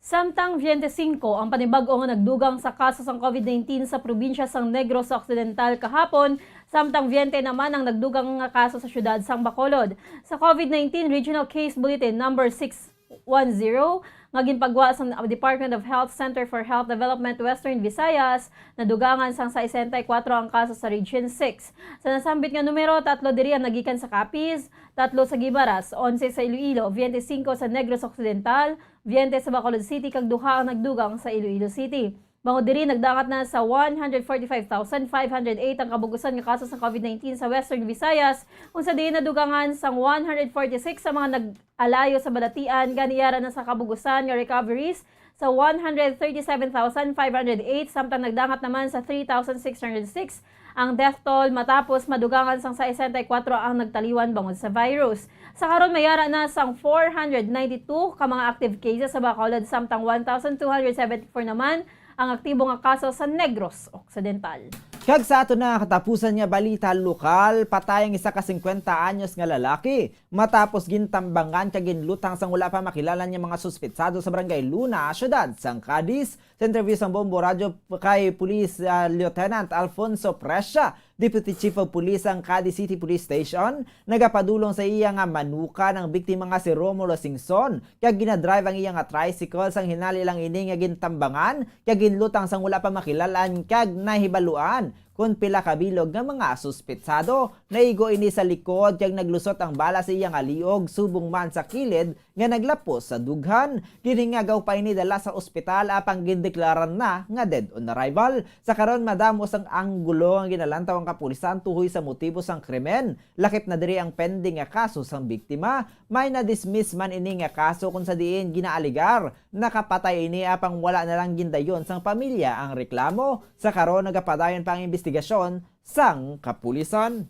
Samtang twenty-five ang panibag-o nga nagdugang sa kaso sang COVID nineteen sa probinsya sang Negros Occidental kahapon, samtang twenty naman ang nagdugang nga kaso sa siyudad sang Bacolod. Sa COVID nineteen Regional Case Bulletin number six one zero nga ginpagwa sa Department of Health Center for Health Development Western Visayas, nadugangan sang sesenta y kuwatro ang kaso sa Region six. Sa nasambit nga numero, tatlo diri ang nagikan sa Capiz, tatlo sa Guimaras, onse sa Iloilo, twenty-five sa Negros Occidental, twenty sa Bacolod City, kag duha ang nagdugang sa Iloilo City. Bangod diri, nagdangat na sa one hundred forty-five thousand five hundred eight ang kabug-usan nga kaso sa COVID nineteen sa Western Visayas, kung sa diin nadugangan sang one hundred forty-six sa mga nag-alayo sa balatian, gani yara na sa kabug-usan nga recoveries sa one hundred thirty-seven thousand five hundred eight, samtang nagdangat naman sa three thousand six hundred six ang death toll matapos madugangan sang sesenta y kuwatro ang nagtaliwan bangod sa virus. Sa karon, may ara na sang four hundred ninety-two ka mga active cases sa Bacolod, samtang one thousand two hundred seventy-four naman ang aktibo nga kaso sa Negros Occidental. Kag sa aton na katapusan nga balita lokal, patay ang isa ka singkwenta anyos nga lalaki matapos gintambangan kag ginlutang sang wala pa makilala nga mga suspetsado sa Barangay Luna, siyudad sang Cadiz. Sa interview sang Bombo Radyo kay Police, ah, Lieutenant Alfonso Prescia, Deputy Chief of Police sang Cadiz City Police Station, nagapadulong sa iya nga manukan ang biktima nga si Romulo Singson, kag ginadrive ang iya nga tricycle sang hinali lang ini nga gintambangan kag ginlutang sang wala pa makilalan kag nahibaluan kon pila ka bilog nga mga suspetsado. Naigo ini sa likod kag naglusot ang bala sa iya nga liog subong man sa kilid nga naglapos sa dughan. Ginhingagaw pa ini dala sa ospital apang gindeklaran na nga dead on arrival. Sa karon, madamo sang anggulo nga ginalantaw ang kapulisan tuhoy sa motibo sang krimen. Lakip na diri ang pending nga kaso sang biktima. May na-dismiss man ini nga kaso kung sa diin ginaaligar nakapatay ini apang wala na lang gindayon sang pamilya ang reklamo. Sa karon, nagapadayon pa ang imbestigasyon sang kapulisan.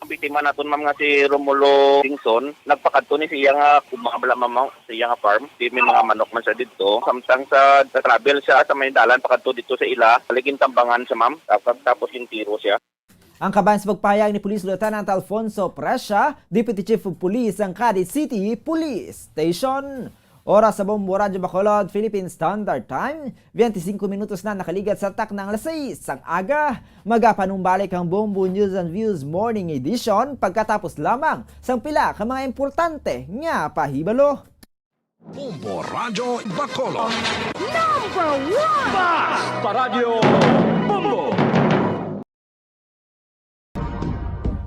Ang biktima naton, ma'am, nga si Romulo Singson, nagpakadto ni sa iya nga kumaon bala, ma'am, sa iya nga farm. Di may mga manok man siya didto. Samtang sa travel siya sa may dalan pakadto didto sa ila, gintambangan siya, ma'am. Tapos, tapos yung tiro siya. Ang kaban sa pagpahayag ni Police Lieutenant Alfonso Prescia, Deputy Chief of Police sang Cadiz City Police Station. Oras sa Bombo Radyo Bacolod, Philippine Standard Time, twenty-cinco minutos na nakaligat sa takna nga alas sais sang aga. Magapanumbalik ang Bombo News and Views Morning Edition pagkatapos lamang sang pila ka mga importante nga pahibalo. Bombo Radyo Bacolod. Number one! Bas! Paradyo Bombo!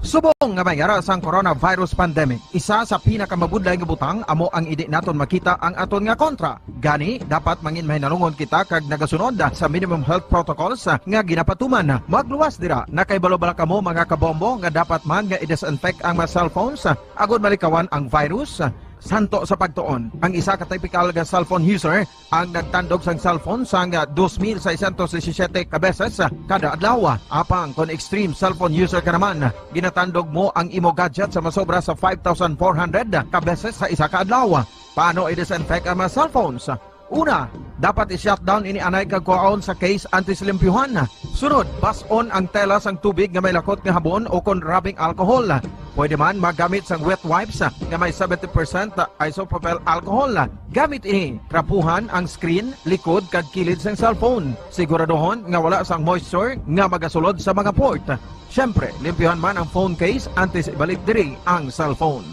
Subong nga may ara sang coronavirus pandemic, isa sa pinakamabudlay nga butang amo ang indi naton makita ang aton nga kontra. Gani, dapat mangin mahinalungon kita kag nagasunod sa minimum health protocols nga ginapatuman. Magluwas dira, nakahibalo bala kamo, mga kabombo, nga dapat man nga i-disinfect ang mga cellphones agud malikawan ang virus? Santo sa pagtuon, ang isa ka typical nga cellphone user ang nagtandog sang cellphone sang dos mil seiscientos disisiete ka beses kada adlaw. Apang kon extreme cellphone user ka naman, ginatandog mo ang imo gadget sa masobra sa five thousand four hundred ka beses sa isa ka adlaw. Paano i-disinfect ang mga cellphones? Una, dapat i-shutdown ini anay kag kuhaon sa case antes limpyuhan. Sunod, bas-on ang tela sang tubig nga may lakot nga habon o kon rubbing alcohol. Pwede man magamit sang wet wipes nga may seventy percent isopropyl alcohol. Gamit ini, trapuhan ang screen, likod, kag kilid sang cellphone. Siguraduhon nga wala sang moisture nga magasulod sa mga port. Siyempre, limpyuhan man ang phone case antes ibalik diri ang cellphone.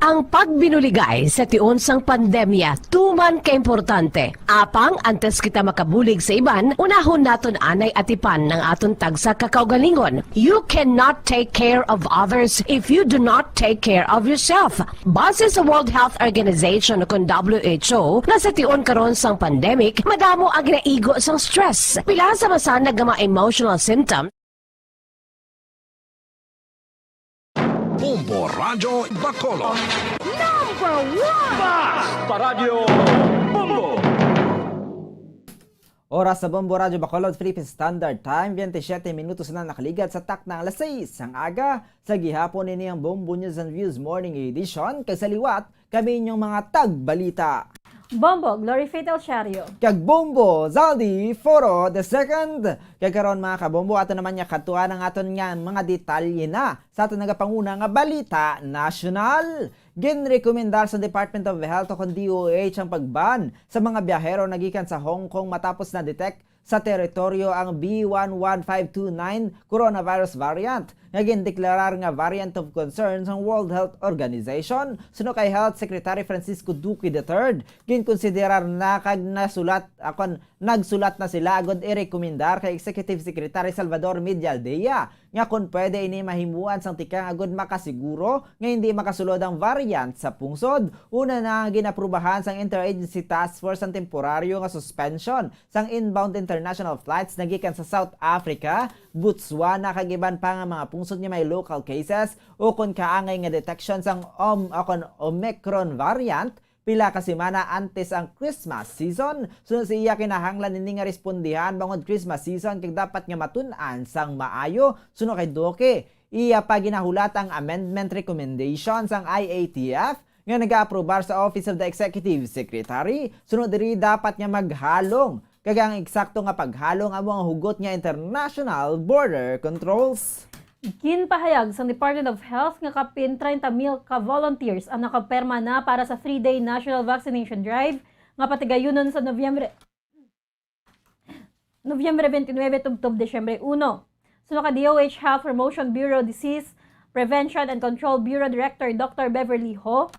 Ang pagbinuligay sa tion sang pandemya tuman kaimportante. Apang antes kita makabulig sa iban, unahon naton anay atipan ang aton tagsa ka kaugalingon. You cannot take care of others if you do not take care of yourself. Base sa World Health Organization o kon W H O, nga sa tion karon sang pandemic, madamo ang ginaigo sang stress. Pila sa masanag nga mga emotional symptoms, Bombo Radyo Bacolod. Number one! Bas! Paradyo Bombo! Oras sa Bombo Radyo Bacolod Philippine Standard Time, twenty-seven minutos na nakaligad sa takna alas sais sang aga. Sa gihapon, ini ang Bombo News and Views Morning Edition. Kag sa liwat, kami inyong mga tagbalita. Bombo Glory Faith El Shario. Kag Bombo Zaldi Foro the second. Kag karon, mga kabombo, ato naman nga katuan ang aton nga mga detalye na sa aton nagapanguna nga balita nasyonal. Ginrekomendar sa Department of Health o kon D O H ang pagban sa mga biyahero nagikan sa Hong Kong matapos na-detect sa teritoryo ang B one one five two nine coronavirus variant nga gindeklarar nga variant of concern sang World Health Organization. Suno kay Health Secretary Francisco Duque the third, ginkonsiderar na kag nasulat, akon, nagsulat na sila agud irekomendar kay Executive Secretary Salvador Medialdea nga kon pwede ini mahimuan sang tikang agud makasiguro nga hindi makasulod ang variant sa pungsod. Una na nga ginaprubahan sang Interagency Task Force ang temporaryo nga suspension sang inbound international flights nagikan sa South Africa, Botswana, kag iban pa nga mga pungsod nga may local cases o kon kaangay nga detection sang Om-, o kon Omicron variant pila ka semana antes ang Christmas season. Suno sa iya, kinahanglan ini nga respondihan bangod Christmas season kag dapat nga matun-an sang maayo. Suno kay Duque, iya pa ginahulat ang amendment recommendation sang I A T F nga nagaaprobar sa Office of the Executive Secretary. Suno diri, dapat nga maghalong kag ang eksakto nga paghalong amo ang hugot nga international border controls. Ginpahayag sang Department of Health nga kapin treinta mil ka volunteers ang nakapirma na para sa three-day national vaccination drive nga patigayunon sa Nobyembre, Nobyembre twenty-nine tubtob Disyembre uno. Suno kay D O H Health Promotion Bureau Disease Prevention and Control Bureau Director Doctor Beverly Ho,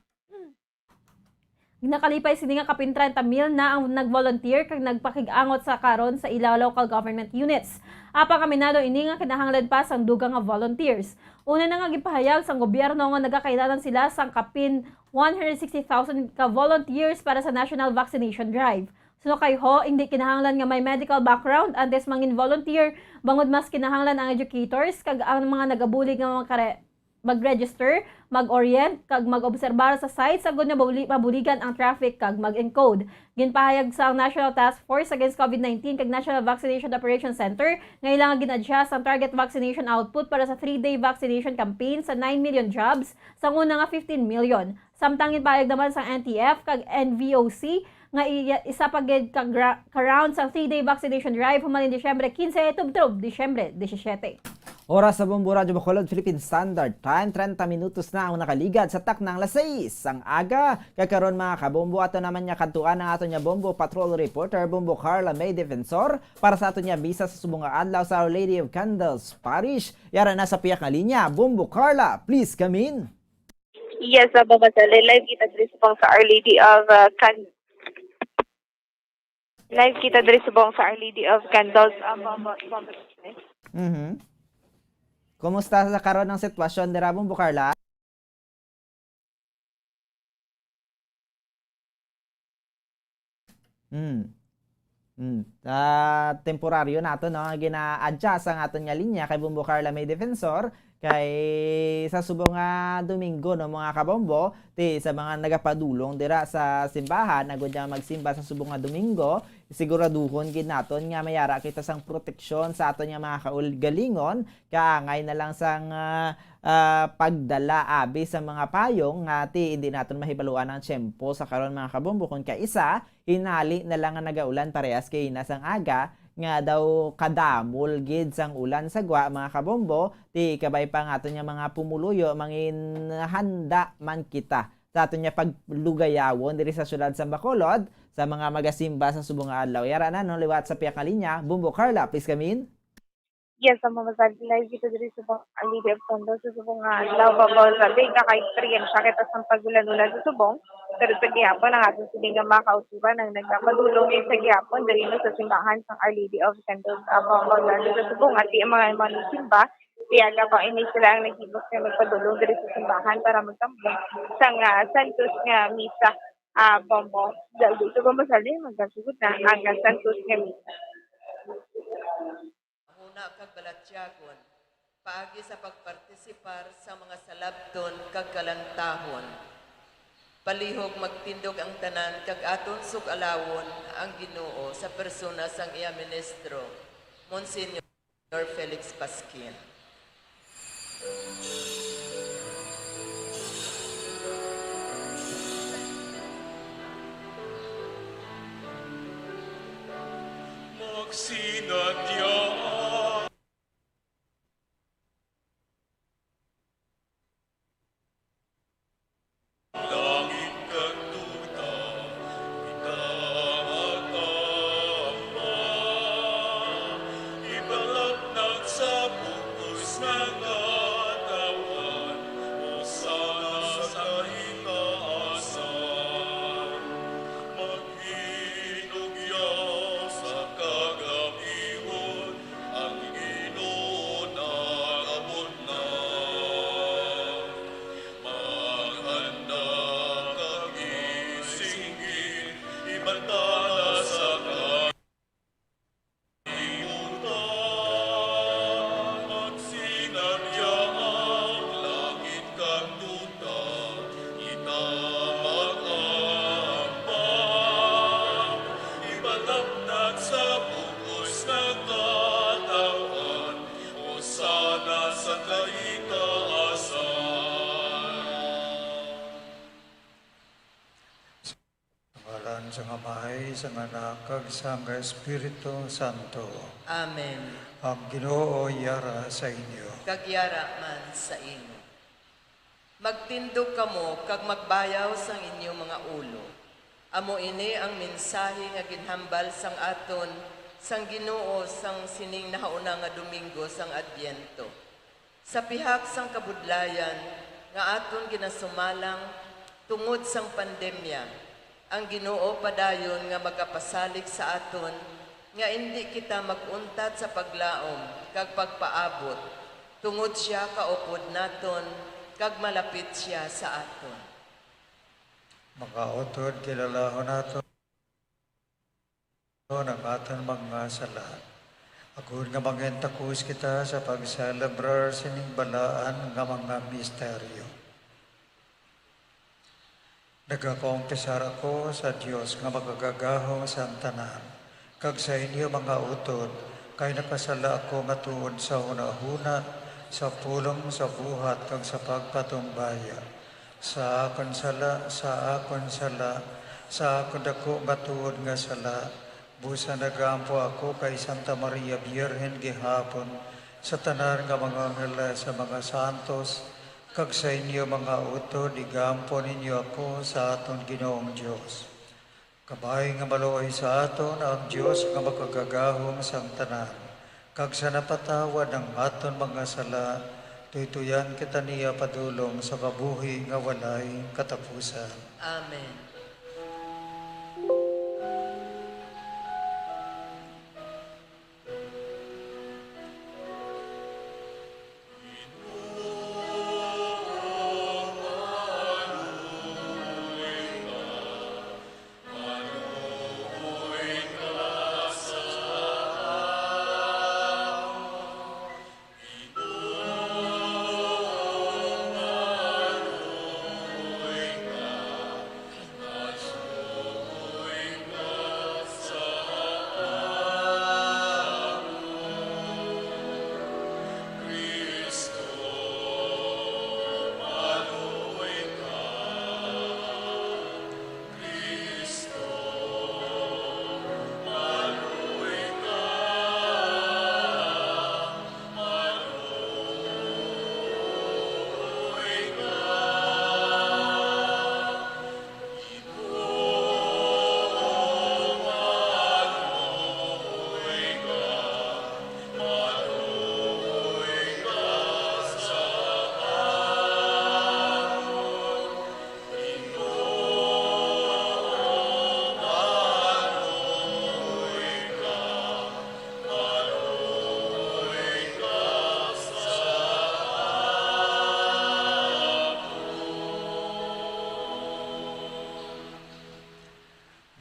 nakalipay sini nga kapin treinta mil na ang nag-volunteer kag nagpakig-angot sa karon sa ila local government units. Apang aminado ini nga kinahanglan pa sang dugang nga volunteers. Una na nga ginpahayag sang gobyerno nga nagakailangan sila sang kapin one hundred sixty thousand ka volunteers para sa national vaccination drive. Suno kay Ho, hindi kinahanglan nga may medical background antes mangin-volunteer, bangod mas kinahanglan ang educators kag ang mga nagabulig nga mga kare-, mag-register, mag-orient, kag mag-obserbar sa sites agud nga mabuli-, mabuligan ang traffic kag mag-encode. Ginpahayag sang National Task Force Against COVID nineteen kag National Vaccination Operations Center nga ila nga gin-adjust ang target vaccination output para sa three-day vaccination campaign sa nine million jabs sang una nga fifteen million. Samtang ginpahayag naman sang N T F kag N V O C nga iya, isa pa gid ka gra-, ka round sang three-day vaccination drive human ni Disyembre quince tubtob Disyembre diecisiete. Oras sa Bombo Radyo Bacolod Philippine Standard Time, treinta minutos na ang nakaligad sa taknang alas sais sang aga. Kag karon, mga kabombo, ato naman nga kadtuan ang aton nga Bombo Patrol reporter, Bombo Carla May Defensor, para sa aton nga misa sa subong nga adlaw sa Our Lady of Candles Parish. Yara na sa piyak nga linya, Bombo Carla, please come in. Yes, Bombo Zaldi, live kita diri subong sa Our Lady of, uh, Can-, live kita diri subong sa Our Lady of Candles, uh, Bombo, Bombo. Mhm. Kumusta sa karon ang sitwasyon dira, Bombo Carla? Hmm. Hmm. Ah, temporaryo nato, no, nga gina-adjust ang aton nga linya kay Bombo Carla May Defensor, kay sa subong nga Domingo, no, mga kabombo, ti sa mga nagapadulong dira sa simbahan, agud nga magsimba sa subong nga Domingo, siguraduhon gid naton nga mayara kita sang proteksyon sa aton nga mga kaugalingon, kaangay na lang sang, ah, ah, pagdala abi sa mga payong nga ti hindi naton mahibaluan ang tiyempo sa karon, mga kabombo, kon kaisa, hinali na lang nga nagaulan parehas kay ina sang aga, nga daw kadamol gid sang ulan sa gwa, mga kabombo, ti kabay pa nga aton nga mga pumuluyo, mangin handa man kita sa aton nga paglugayawon diri sa siyudad sa Bacolod, sa mga magasimba sa subong nga adlaw. Yara na, no, liwat sa piyak nga linya, Bombo Carla, please come in. Yes, ang mga sad live dito diri sa mga Lady of Candles sa subong nga adlaw, Bombo Zaldi, naka-eksperyensya kita sa pag-ulan-ulan sa subong. Pero sa gihapon, ang aton sini nga mga kauturan ang nagpapadulong sa gihapon diri no sa simbahan sang Our Lady of Candles, ah, Bombo Zaldi, sa subong, at ang mga, mga nagsimba, tiyaga pa ini sila ang naghimos nga magpadulong diri sa simbahan para magtambong sang, ah, santos nga misa, ah, Bombo Zaldi. So, Bombo Zaldi, magasugod na ang, ah, santos nga misa. Huna kag balatyagon, paagi sa pagpartisipar sa mga salabton kag kalantahon. Palihog magtindog ang tanan kag aton sug-alawon ang Ginoo sa persona sang iya ministro, Monsignor Felix Pasquin. Magsinadya. Langit kag duta, kita mag-amba. Ibalaknag sa bug-os nga katawhan, Hosana sa kahitaasan. Maghinugyaw sa kagab-ihon, ang Ginoo nag-abot na. Maghanda kag isinggit, ibantala sa kalibutan. Magsinadya ang langit kag duta, kita mag-amba. Ibalaknag sa bug-os nga katawhan, Hosana sa kahitaasan. Sa ngalan sang Amay, sang Anak, kag sang Espiritu Santo. Amen. Ang Ginoo yara sa inyo. Kag yara man sa imo. Magtindog kamo kag magbayaw sang inyo mga ulo. Amo ini ang mensahe nga ginhambal sang aton sang Ginoo sang sining nahauna nga Domingo sang Adbyento. Sa pihak sang kabudlayan nga aton ginasumalang tungod sang pandemya, ang Ginoo padayon nga magapasalig sa aton nga indi kita mag-untat sa paglaom kag pagpaabot, tungod sia kaupod naton kag malapit sia sa aton. Mga utod, kilalahon naton ang aton mga sala, agod nga mangin takos kita sa pagselebrar sining balaan nga mga misteryo. Nagakompisar ako sa Dios nga Makagagahom sang tanan, kag sa inyo, mga utod, kay nakasala ako matuod sa hunahuna, sa pulong, sa buhat, kag sa pagpatumbaya. Sa akon sala, sa akon sala, sa akon daku nga tuod nga sala, busa nagaampo ako kay Santa Maria Birhen gihapon, sa tanan nga mga anghel, sa mga santos, kag sa inyo, mga utod, igaampo ninyo ako sa aton Ginoong Dios. Kabay nga maluoy sa aton ang Dios nga Makagagahom sang tanan, kag sa napatawad ang aton mga sala, tuytuyan kita niya padulong sa kabuhi nga walay katapusan. Amen.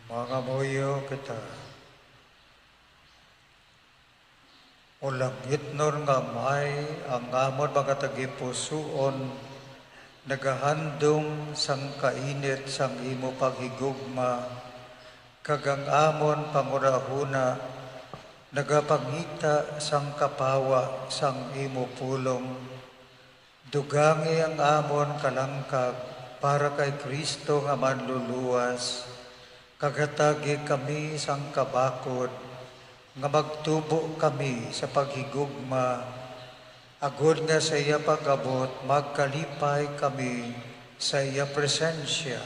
Mangamuyo kita. O langitnon nga Amay, ang amon mga tagipusoon nagahandom sang kainit sang imo paghigugma, kag ang amon panghunahuna nagapangita sang kapawa sang imo pulong. Dugangi ang amon kalangkag para kay Cristo nga Manluluwas, kag hatagi kami sang kabakod nga magtubo kami sa paghigugma, agod nga sa iya pag-abot magkalipay kami sa iya presensya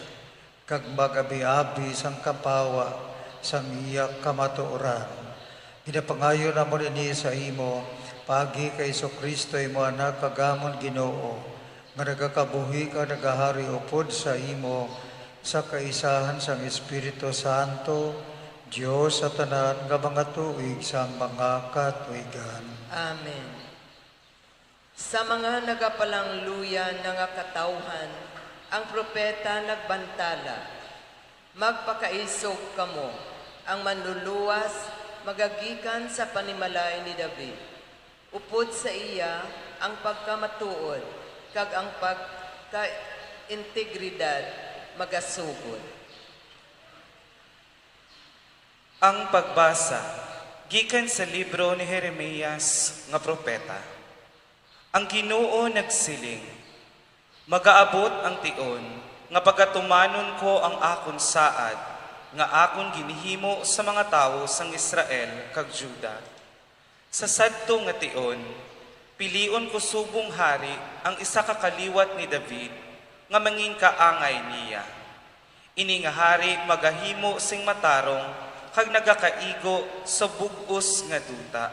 kag mag-abiabi sang kapawa sang iya kamatuoran. Ginapangayo namon ini sa imo, paagi kay Jesu-Cristo, imo Anak, kag amon Ginoo, nga nagakabuhi kag nagahari upod sa imo sa kaisahan sang Espiritu Santo, Dios sa tanan nga mga tuig sang mga katuigan. Amen. Sa mga nagapalangluya na nga katawhan, ang propeta nagbantala, "Magpakaisog kamo, ang Manluluwas magagikan sa panimalay ni David. Upod sa iya ang pagkamatuod kag ang pagka-integridad magasugod." Ang pagbasa gikan sa libro ni Jeremias nga propeta. Ang Ginoo nagsiling, "Magaabot ang tion nga pagatumanon ko ang akon saad nga akon ginhimo sa mga tawo sang Israel kag Juda. Sa sadto nga tion, pilion ko subong hari ang isa ka kaliwat ni David nga mangin kaangay niya. Ini nga hari magahimo sing matarong kag nagakaigo sa bug-os nga duta.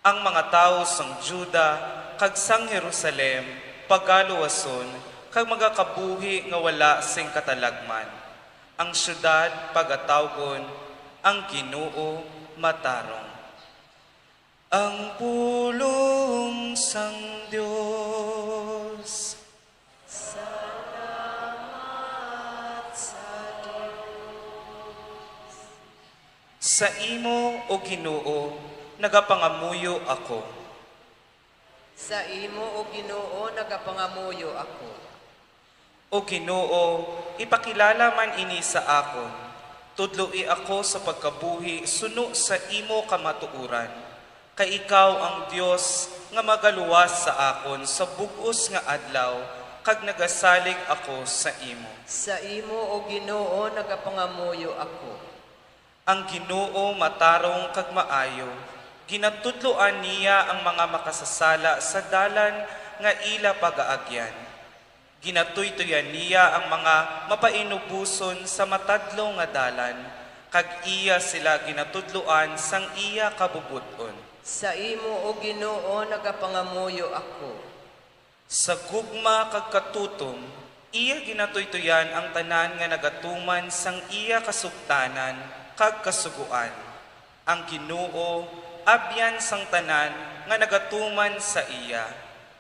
Ang mga tawo sang Juda kag sang Jerusalem pagaluwason kag magakabuhi nga wala sing katalagman. Ang siyudad pagatawgon, 'Ang Ginoo Matarong.'" Ang pulong sang Dios. Salamat sa Dios. Sa imo, O Ginoo, nagapangamuyo ako. Sa imo, O Ginoo, nagapangamuyo ako. O Ginoo, ipakilala man ini sa akon. Tudloi ako sa pagkabuhi suno sa imo kamatuoran, kay ikaw ang Dios nga magaluwas sa akon sa bug-os nga adlaw, kag nagasalig ako sa imo. Sa imo, O Ginoo, nagapangamuyo ako. Ang Ginoo matarong kag maayo, ginatudloan niya ang mga makasasala sa dalan nga ila pagaagyan. Ginatuytoyan niya ang mga mapainuboson sa matadlong nga dalan, kag iya sila ginatudloan sang iya kabubot-on. Sa imo, O Ginoo, nagapangamuyo ako. Sa gugma kag katutom, iya ginatuytoyan ang tanan nga nagatuman sang iya kasugtanan kag kasugoan. Ang Ginoo abyan sang tanan nga nagatuman sa iya,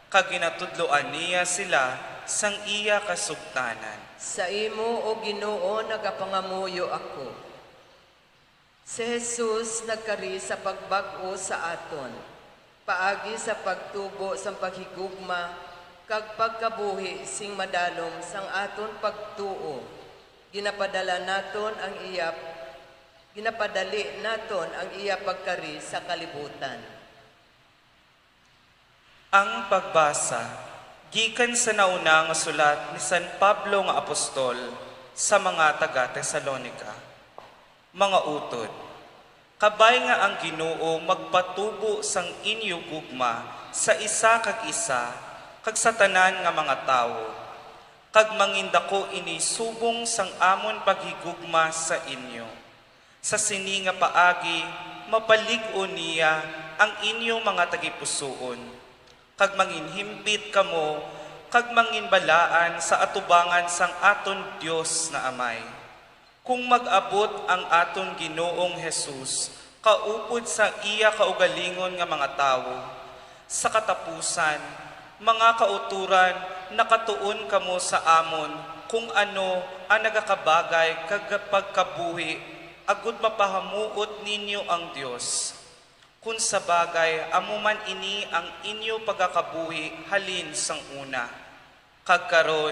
kag ginatudloan niya sila sang iya kasugtanan. Sa imo, O Ginoo, nagapangamuyo ako. Si Jesus nagkari sa pagbag-o sa aton, paagi sa pagtubo sang paghigugma kag pagkabuhi sing madalom sang aton pagtuo. Ginapadala naton ang iya, ginapadali naton ang iya pagkari sa kalibutan. Ang pagbasa gikan sa nauna nga sulat ni San Pablo nga apostol sa mga taga-Tesalonica. Mga utod, kabay nga ang Ginoo magpatubo sang inyo gugma sa isa kag isa kag sa tanan nga mga tawo, kag mangindako ini subong sang amon paghigugma sa inyo. Sa sini nga paagi, mapalig-on niya ang inyo mga tagipusoon, kag manginhimpit kamo, kag manginbalaan sa atubangan sang aton Dios nga Amay. Kung mag-abot ang aton Ginoong Jesus kaupod sa iya kaugalingon nga mga tawo, sa katapusan, mga kautoran, nakatuon kamo sa amon kung ano ang nagakabagay kag pagkabuhi, agud mapahamuot ninyo ang Dios. Kon sa bagay, amo man ini ang inyo pagakabuhi halin sang una. Kag karon,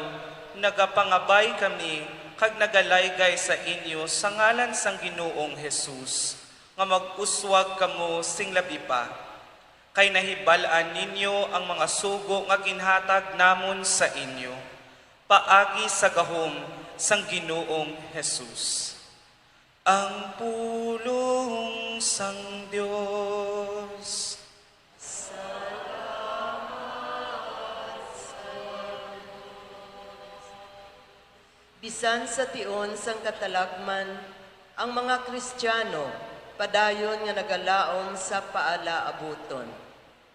nagapangabay kami kag nagalaygay sa inyo sa ngalan sang Ginoong Jesus, nga mag-uswag kamo sing labi pa, kay nahibal-an ninyo ang mga sugo nga ginhatag namon sa inyo, paagi sa gahom sang Ginoong Jesus. Ang pulong sang Dios. Bisan sa tion sang katalagman, ang mga Kristiano padayon nga nagalaom sa paalaabuton.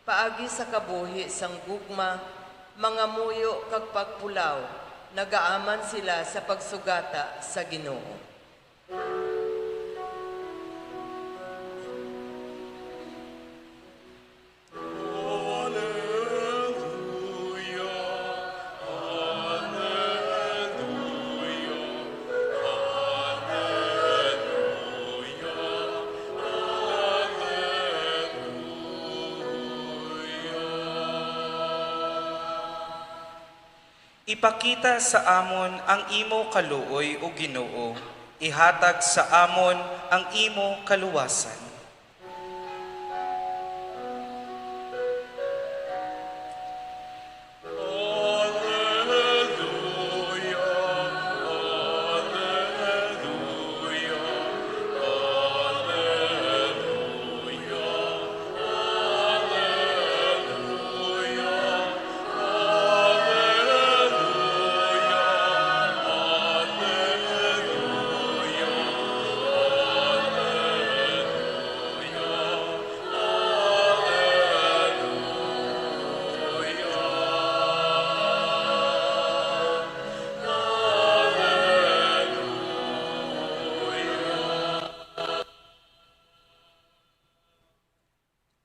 Paagi sa kabuhi sang gugma, mangamuyo kag pagpulaw, nagaaman sila sa pagsugata sa Ginoo. Ipakita sa amon ang imo kaluoy, O Ginoo, ihatag sa amon ang imo kaluwasan.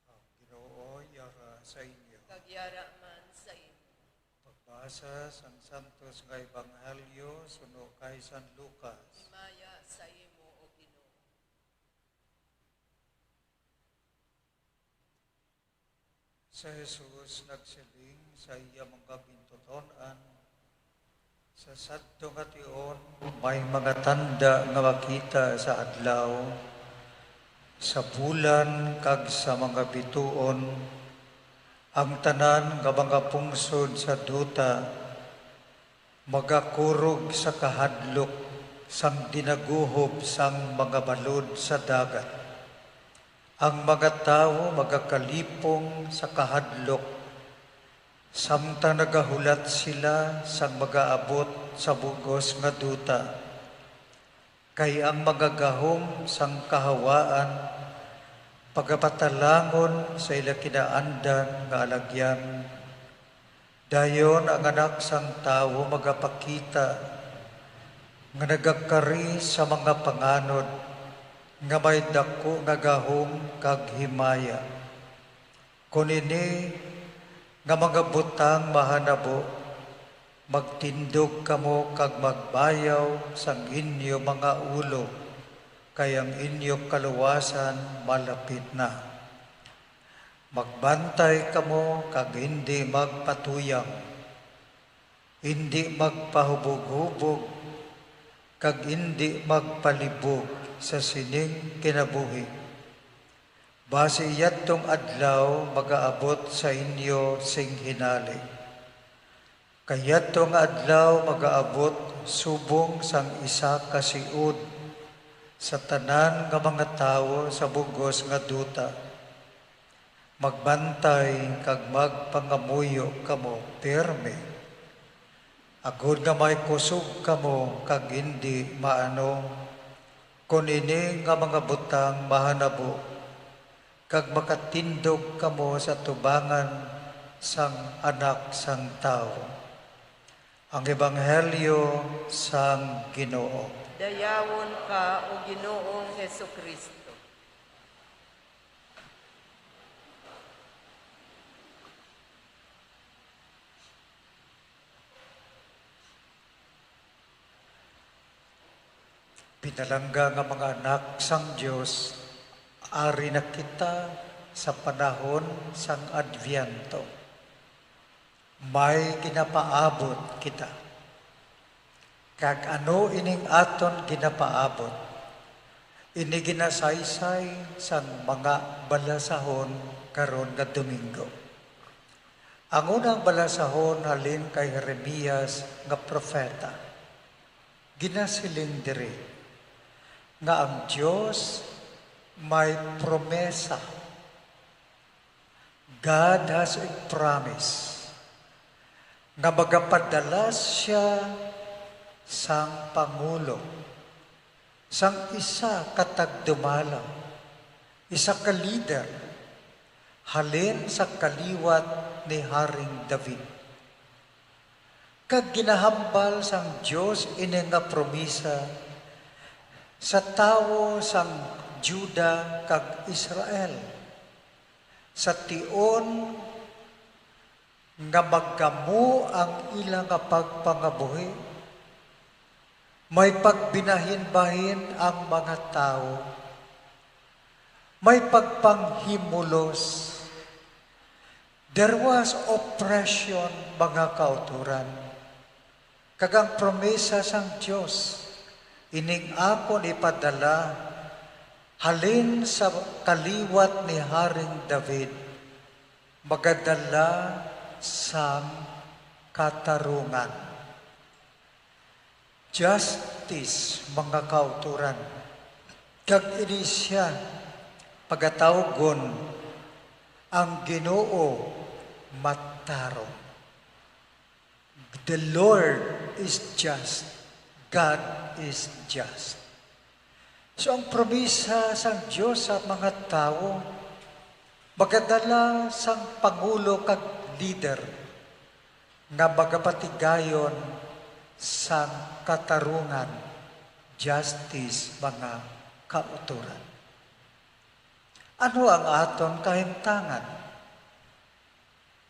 Ang Ginoo yara sa inyo. Kag yara man sa imo. Pagbasa sang santos nga ebanghelyo suno kay San Lucas. Himaya sa imo, O Ginoo. Si Jesus nagsiling sa iya mga gintuton-an, sa sadto nga tion may mga tanda nga makita sa adlaw, sa bulan, kag sa mga bituon. Ang tanan nga mga pungsod sa duta magakurog sa kahadlok sang dinaguhob sang mga balod sa dagat. Ang mga tawo magakalipong sa kahadlok, samtang nagahulat sila sang magaabot sa bug-os nga duta. Kay ang mga gahom sang kahawaan pagapatalangon sa ila kinaandan nga alagyan. Dayon ang Anak sang Tawo magapakita nga nagakari sa mga panganod nga may daku nga gahom kag himaya. Kon ini nga mga butang mahanabo, magtindog kamo kag magbayaw sang inyo mga ulo, kay ang inyo kaluwasan malapit na. Magbantay kamo kag indi magpatuyang, indi magpahuboghubog, kag indi magpalibog sa sining kinabuhi. Basi yadtong adlaw magaabot sa inyo sing hinali. Kay yadto nga adlaw magaabot subong sang isa ka siud sa tanan nga mga tawo sa bug-os nga duta. Magbantay kag magpangamuyo kamo pirme, agod nga may kusog kamo kag indi maano, kon ini nga mga butang mahanabo, kag makatindog kamo sa tubangan sang Anak sang Tawo. Ang Ebanghelyo sang Ginoo. Dayawon ka, O Ginoong Jesu-Cristo. Pinalangga nga mga anak sang Dios, ari na kita sa panahon sang Adviento. May ginapaabot kita. Kag ano ining aton ginapaabot? Ini ginasaysay sang mga balasahon karon nga Domingo. Ang unang balasahon halin kay Jeremias nga propeta. Ginasiling diri nga ang Dios may promesa. God has a promise nga magapadala siya sang pangulo, sang isa ka tagdumala, isa ka lider, halin sa kaliwat ni Haring David. Kag ginahambal sang Dios ini nga promisa sa tawo sang Juda kag Israel, sa tion nga magkamo ang ila nga pagpangabuhi. May pagbinahinbahin ang mga tawo. May pagpanghimulos. There was oppression, mga kauturan. Kag ang promesa sang Dios, ining akon ipadala halin sa kaliwat ni Haring David, magadala sang katarungan. Justice, mga kauturan, kag ini sia pagatawgon ang Ginoo matarong. The Lord is just. God is just. So, ang promisa sang Dios sa mga tawo magadala sang pangulo kag lider nga magapatigayon sang katarungan, justice, mga kauturan. Ano ang aton kahimtangan?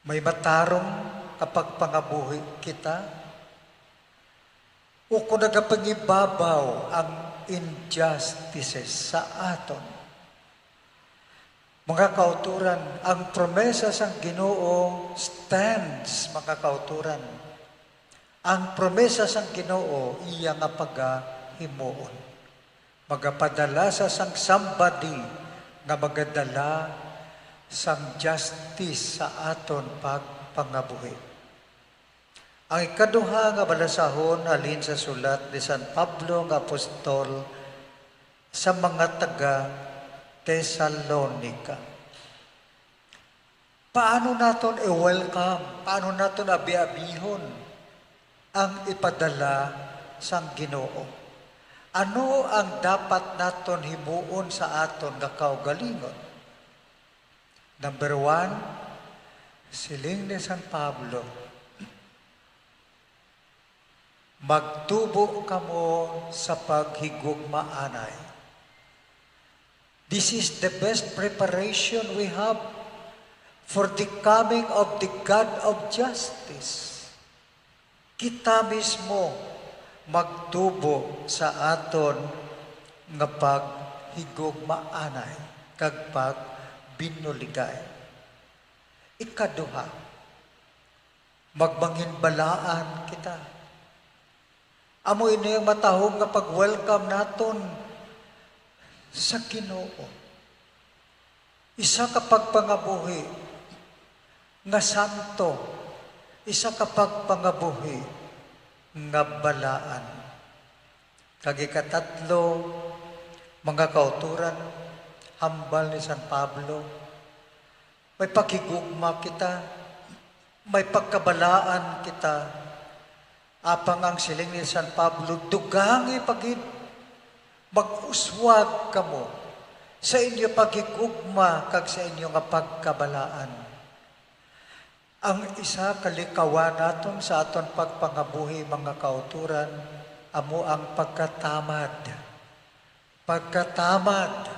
May matarong kapag pangabuhi kita? O kung nagapangibabaw ang injustices sa aton? Mga kauturan, ang promesa sang Ginoo stands, mga kauturan. Ang promesa sang Ginoo iya nga pagahimuon. Magapadala sa sang somebody nga magadala sang justice sa aton pagpangabuhi. Ang ikaduha nga balasahon halin sa sulat ni San Pablo nga apostol sa mga taga Tesalonica. Paano naton i-welcome? Paano naton abi-abihon ang ipadala sang Ginoo? Ano ang dapat naton himuon sa aton nga kaugalingon? Number one, siling ni San Pablo, "Magtubo kamo sa paghigugmaanay." This is the best preparation we have for the coming of the God of justice. Kita mismo magtubo sa aton nga paghigugmaanay kag pagbinuligay. Ikaduha, magmanginbalaan kita. Amo ini ang matahom nga pag-welcome naton sa Ginoo. Isa ka pagpangabuhi nga santo, isa ka pagpangabuhi nga balaan. Kag ikatatlo, mga kauturan, hambal ni San Pablo, may paghigugma kita, may pagkabalaan kita. Apang ang siling ni San Pablo, dugangi pa gid, mag-uswag kamo sa inyo paghigugma kag sa inyo nga pagkabalaan. Ang isa ka likawan naton sa aton pagpangabuhi, mga kauturan, amo ang pagkatamad. Pagkatamad.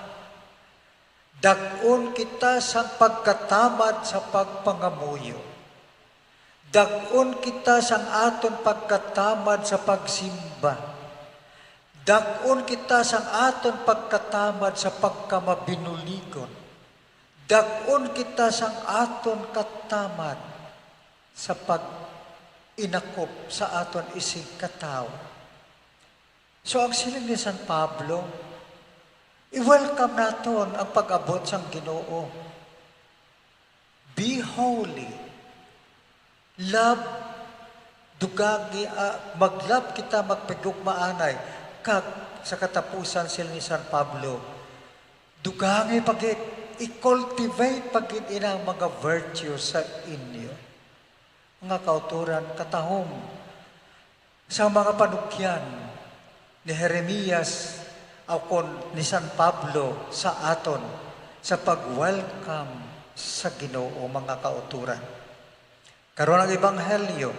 Dag-on kita sang pagkatamad sa pagpangamuyo. Dag-on kita sang aton pagkatamad sa pagsimba. Dag-on kita sang aton pagkatamad sa pagkamabinuligon. Dag-on kita sang aton katamad sa pag-inakop sa aton isig ka tawo. So, ang siling ni San Pablo, i-welcome naton ang pag-abot sang Ginoo. Be holy. Love, dugangi, ah, mag-love kita, magpigugmaanay. Kag sa katapusan, siling ni San Pablo, dugangi pa gid, i-cultivate pa gid inang mga virtues sa inyo. Mga kauturan, katahom sa mga panugyan ni Jeremias, o kon ni San Pablo sa aton sa pag-welcome sa Ginoo, mga kauturan. Karon ang ebanghelyo,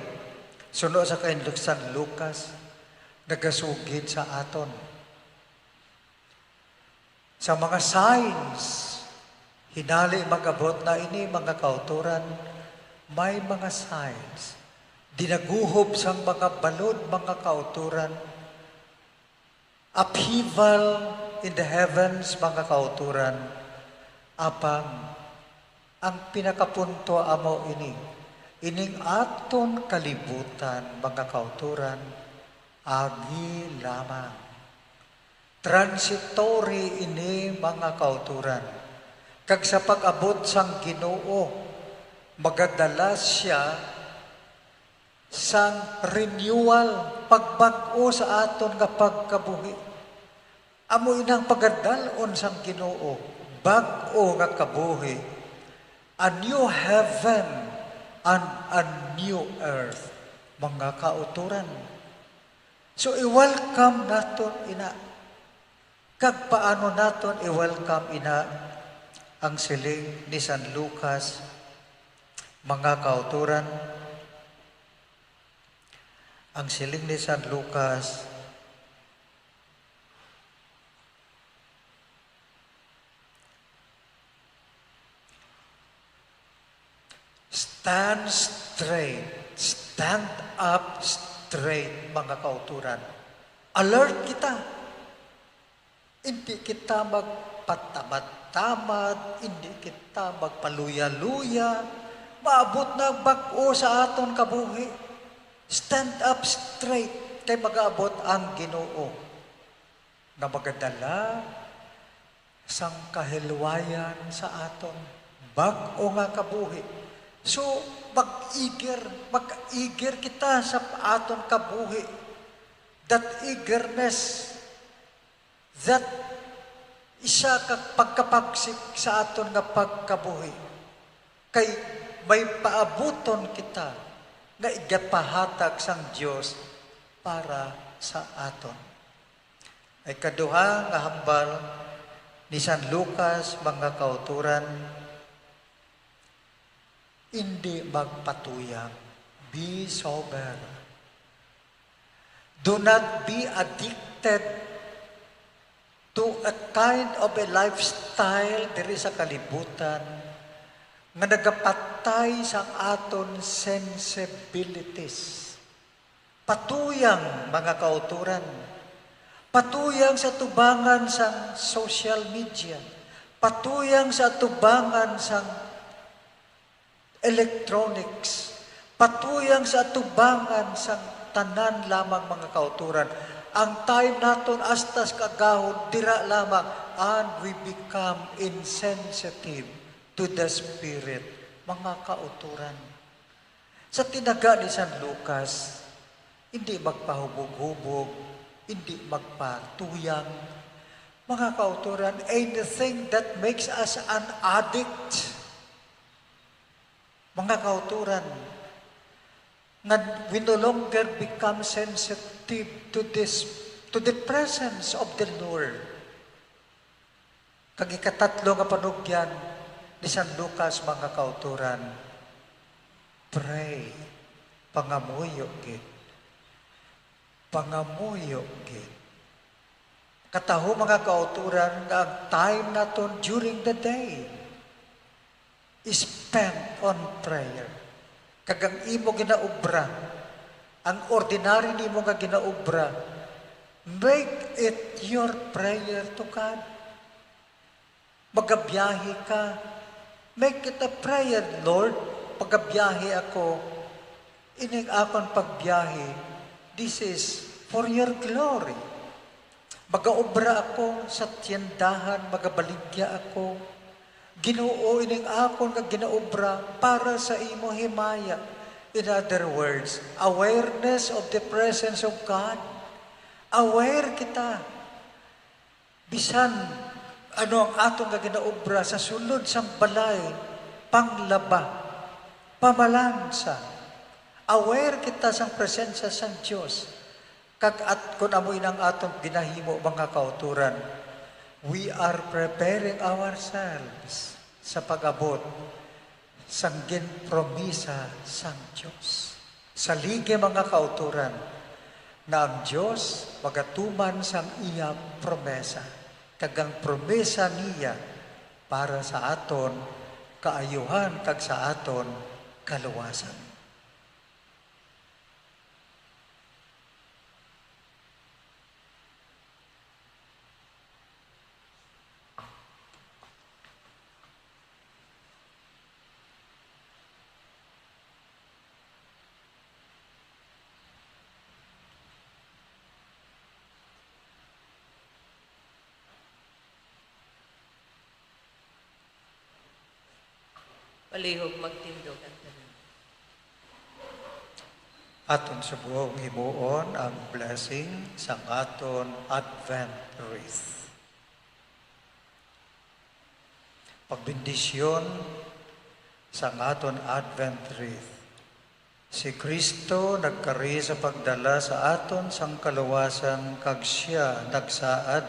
suno sa kainluksan Lucas, nagasugid sa aton sa mga signs. Hinali mag-abot na ini, mga kauturan, may mga signs. Dinaguhob sang mga balod, mga kauturan. Upheaval in the heavens, mga kauturan. Apang ang pinakapunto amo ini, ining aton kalibutan, mga kauturan, agi lamang. Transitory ini, mga kauturan, kag sa pag-abot sang Ginoo, magadala sia sang renewal, pagbag-o sa aton nga pagkabuhi. Amo inang pagadal-on sang Ginoo, bag-o nga kabuhi, a new heaven and a new earth, mga kauturan. So, i-welcome naton ina. Kag paano naton i-welcome ina? Ang siling ni San Lucas, mga kauturan, ang siling ni San Lucas, Stand straight. Stand up straight, mga kauturan. Alert kita. Hindi kita magpatamad-tamad, hindi kita magpaluya-luya. Maabot na ang bag-o sa aton kabuhi. Stand up straight, kay magaabot ang Ginoo nga magadala sang kahilwayan sa aton bag-o nga kabuhi. So, mag-eager, mag-eager kita sa aton kabuhi. That eagerness, that isa ka pagkapagsik sa aton nga pagkabuhi. Kay may paabuton kita nga igapahatag sang Dios para sa aton. Ay kaduha nga hambal ni San Lucas, mga kauturan, hindi magpatuyang. Be sober. Do not be addicted to a kind of a lifestyle diri sa kalibutan nga nagapatay sa aton sensibilities. Patuyang, mga kauturan. Patuyang sa tubangan sang social media. Patuyang sa tubangan sang electronics. Patuyang sa tubangan sang tanan lamang, mga kauturan. Ang time naton hasta sa kaagahon, dira lamang, and we become insensitive to the Spirit, mga kauturan. Sa tinaga ni San Lucas, hindi magpahubog-hubog, hindi magpatuyang. Mga kauturan, anything that makes us an addict. Mga kauturan, nga we no longer become sensitive to this, to the presence of the Lord. Kag ikatatlo nga panugyan ni San Lucas, mga kauturan, pray, pangamuyo gid. Pangamuyo gid. Kataho, mga kauturan, nga ang time naton during the day is spent on prayer. Kag ang imo ginaobra, ang ordinary nimo nga ginaobra, make it your prayer to God. Magabiyahe ka, make it a prayer, "Lord, magabiyahe ako, Ining akon pagbiyahe, this is for your glory. Magaobra ako sa tiyandahan, magabaligya ako. Ginoo, ining akon nga ginaobra para sa imo himaya. In other words, awareness of the presence of God. Aware kita. Bisan ano ang aton nga ginaobra sa sulod sang balay, panglaba, pamalansa, aware kita sang presensya sang Dios. Kag at kun amo inang aton ginahimo, mga kauturan, we are preparing ourselves sa pag-abot sang ginpromisa sang Dios. Saligi, mga kauturan, nga ang Dios magatuman sang iya promesa, kag ang promesa niya para sa aton kaayuhan kag sa aton kaluwasan. Palihog magtindog ang tanan. Aton subong himuon ang blessing sang aton Advent wreath. Pagbendisyon sang aton Advent wreath. Si Cristo nagkari sa pagdala sa aton sang kaluwasan, kag sia nagsaad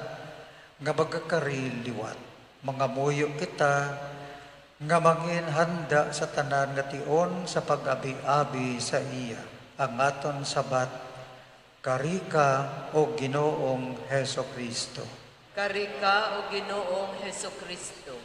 nga magakari liwat. Mangamuyo kita nga mangin handa sa tanan nga tion sa pag-abi-abi sa iya. Ang aton sabat: Kari ka, O Ginoong Jesu-Cristo. Kari ka, O Ginoong Jesu-Cristo.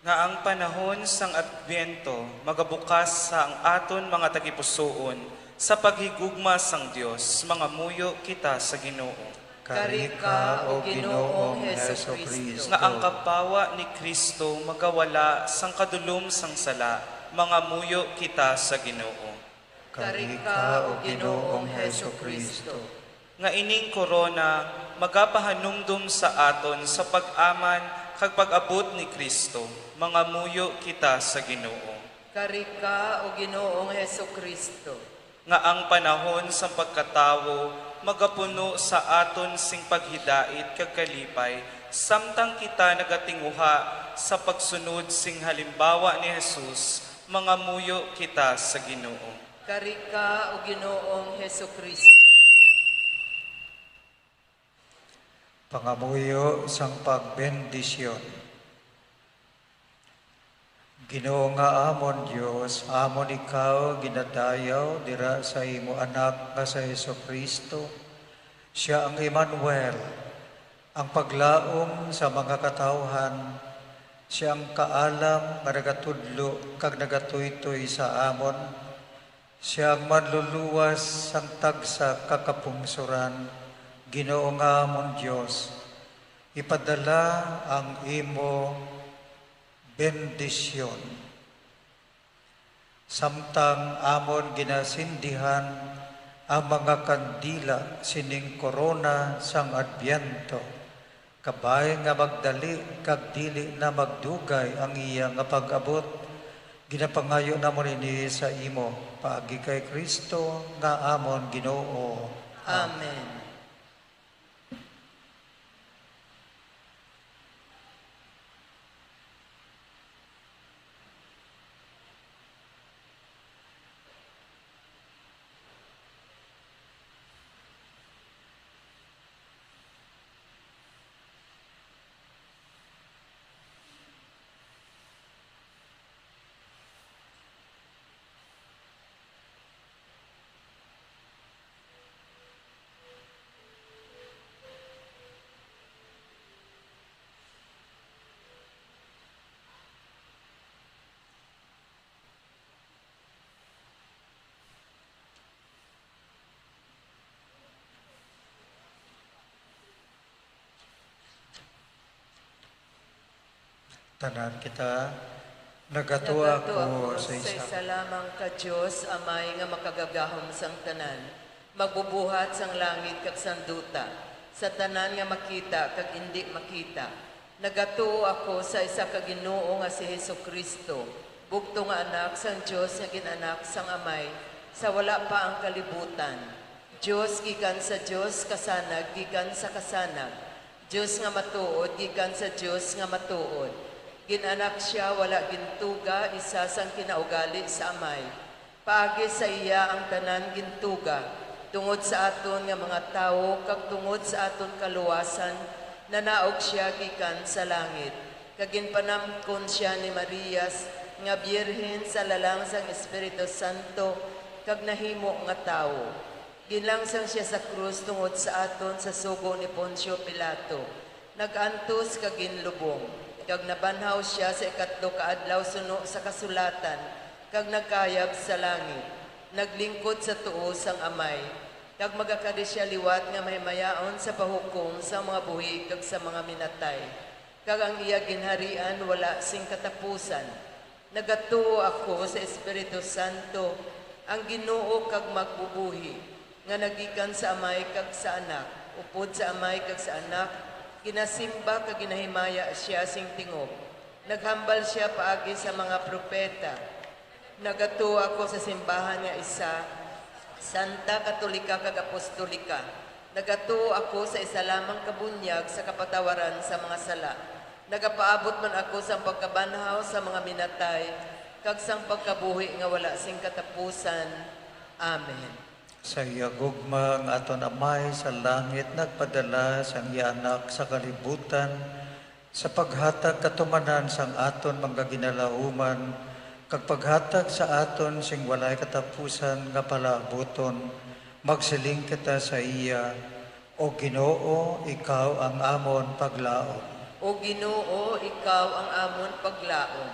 Nga ang panahon sang Adbyento magabukas sa ang aton mga tagipusoon sa paghigugma sang Dios, mangamuyo kita sa Ginoo. Kari ka, O Ginoong Jesu-Cristo. Nga ang kapawa ni Cristo magawala sang kadulom sang sala, mangamuyo kita sa Ginoo. Kari ka, O Ginoong Jesu-Cristo. Nga ining korona magapahanumdom sa aton sa pag-aman kag pag-abot ni Cristo, mangamuyo kita sa Ginoo. Kari ka, O Ginoong Jesu-Cristo. Nga ang panahon sang pagkatawo magapuno sa aton sing paghidait kag kalipay, samtang kita nagatinguha sa pagsunod sing halimbawa ni Jesus, mangamuyo kita sa Ginoo. Kari ka, O Ginoong Jesu-Cristo. Pangamuyo sang pagbendisyon. Ginoo nga amon Dios, amon ikaw ginadayaw dira sa imo Anak nga si Jesu-Cristo. Sia ang Emmanuel, ang paglaom sa mga katawuhan. Sia ang kaalam nga nagatudlo kag nagatuytoy sa amon. Sia ang manluluwas sang tagsa ka kapungsoran. Ginoo nga amon Dios, ipadala ang imo bendisyon. Samtang amon ginasindihan ang mga kandila sining korona sang Adbyento, kabay nga magdali kag dili na magdugay ang iya nga pag-abot, ginapangayo namon ini sa imo, paagi kay Cristo nga amon Ginoo. Amen. Tanan kita Nagatuo ako sa isa lamang ka Dios, Amay nga makagagahom sang tanan, magbubuhat sang langit kag sang duta, sa tanan nga makita kag indi makita. Nagatuo ako sa isa ka Ginoo nga si Jesu-Cristo, bugtong nga Anak sang Dios nga gin-anak sang Amay sa wala pa ang kalibutan. Dios gikan sa Dios, kasanag gikan sa kasanag, Dios nga matuod gikan sa Dios nga matuod. Gin-anak sia, wala gintuga, isa sang kinaugali sa Amay. Paagi sa iya ang tanan gintuga, tungod sa aton nga mga tawo kag tungod sa aton kaluwasan, nanaog sia gikan sa langit, kag ginpanamkon sia ni Maria s-, nga birhen sa lalang sang Espiritu Santo, kag nahimo nga tawo. Ginlansang sia sa krus tungod sa aton sa sugo ni Poncio Pilato. Nag-antos kag ginlubong, kag nabanhaw sia sa ikatlo ka adlaw suno sa kasulatan, kag nagkayab sa langit. Naglingkod sa tuo sang Amay, kag magakari sia liwat nga mahimayaon sa pahukom sang mga buhi kag sa mga minatay, kag ang iya ginharian wala sing katapusan. Nagatuo ako sa Espiritu Santo, ang Ginoo kag magbubuhi, nga nagikan sa Amay kag sa Anak, upod sa Amay kag sa Anak, ginasimba kag ginahimaya sia sing tingog. Naghambal sia paagi sa mga propeta. Nagatuo ako sa simbahan nga isa, santa, katolika, kag apostolika. Nagatuo ako sa isa lamang ka bunyag sa kapatawaran sa mga sala. Nagapaabot man ako sang pagkabanhaw sa mga minatay, kag sang pagkabuhi nga wala sing katapusan. Amen. Sa iya gugma, ang aton Amay sa langit nagpadala sang iya Anak sa kalibutan, sa paghatag katumanan sang aton mga ginalauman, kag paghatag sa aton sing walay katapusan nga palaabuton, magsiling kita sa iya, "O Ginoo, ikaw ang amon paglaom." O Ginoo, ikaw ang amon paglaom.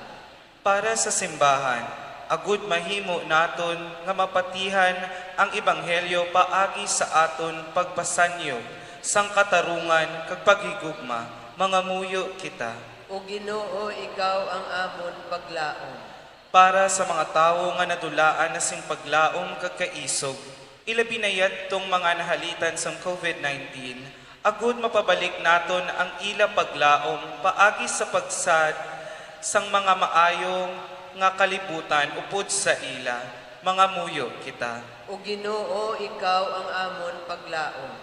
Para sa simbahan, agud mahimo naton nga mapatihan ang ebanghelyo paagi sa aton pagpasanyog sang katarungan kag paghigugma, mangamuyo kita. O Ginoo, ikaw ang amon paglaom. Para sa mga tawo nga nadulaan na sing paglaom kag kaisog, ilabi na yadtong mga nahalitan sang covid nineteen, agud mapabalik naton ang ila paglaom paagi sa pagsad sang mga maayo nga kalibutan upod sa ila, mangamuyo kita. O Ginoo, ikaw ang amon paglaom.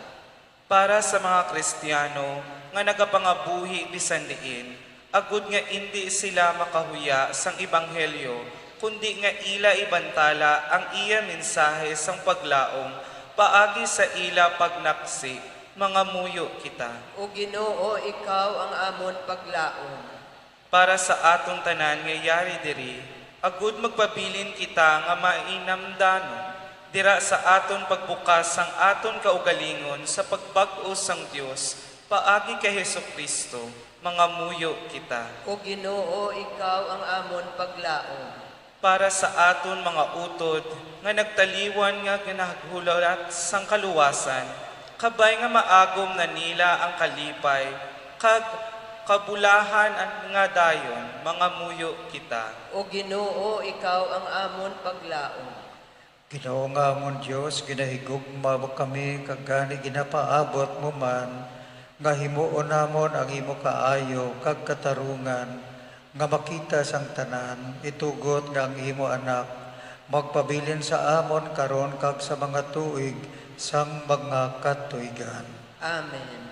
Para sa mga Kristiyano nga nagapangabuhi bisan diin, agud nga indi sila makahuya sang ebanghelyo, kundi nga ila ibantala ang iya mensahe sang paglaom paagi sa ila pagnaksi, mangamuyo kita. O Ginoo, ikaw ang amon paglaom. Para sa aton tanan nga yari diri, agud magpabilin kita nga mainamdanon dira sa aton pagbukas sang aton kaugalingon sa pagbag-o sang Dios paagi kay Jesu-Cristo, mangamuyo kita. O Ginoo, ikaw ang amon paglaom. Para sa aton mga utod nga nagtaliwan nga ginaghulat sang kaluwasan, kabay nga maagom na nila ang kalipay kag kabulahan nga dayon, mangamuyo kita. O Ginoo, ikaw ang amon paglaom. Ginoo nga amon Dios, ginahigugma kami kag gani ginapaabot mo man nga himuon namon ang imo kaayo kag katarungan, nga makita sang tanan, itugot nga ang imo Anak magpabilin sa amon karon kag sa mga tuig sang mga katuigan. Amen.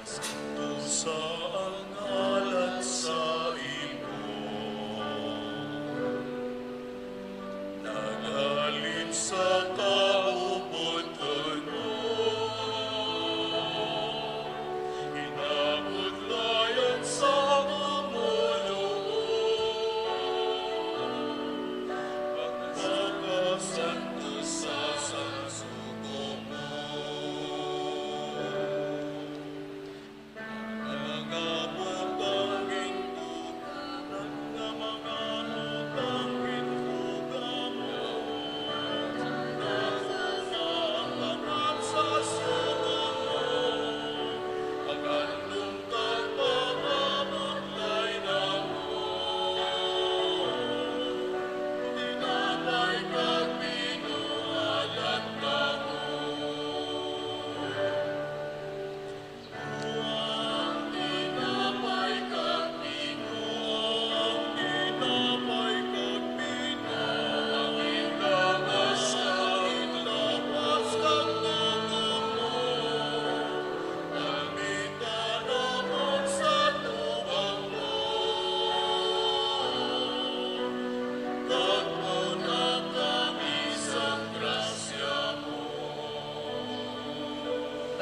Masanto sa ngalan sa imo, naghalin sa kaubot-onon.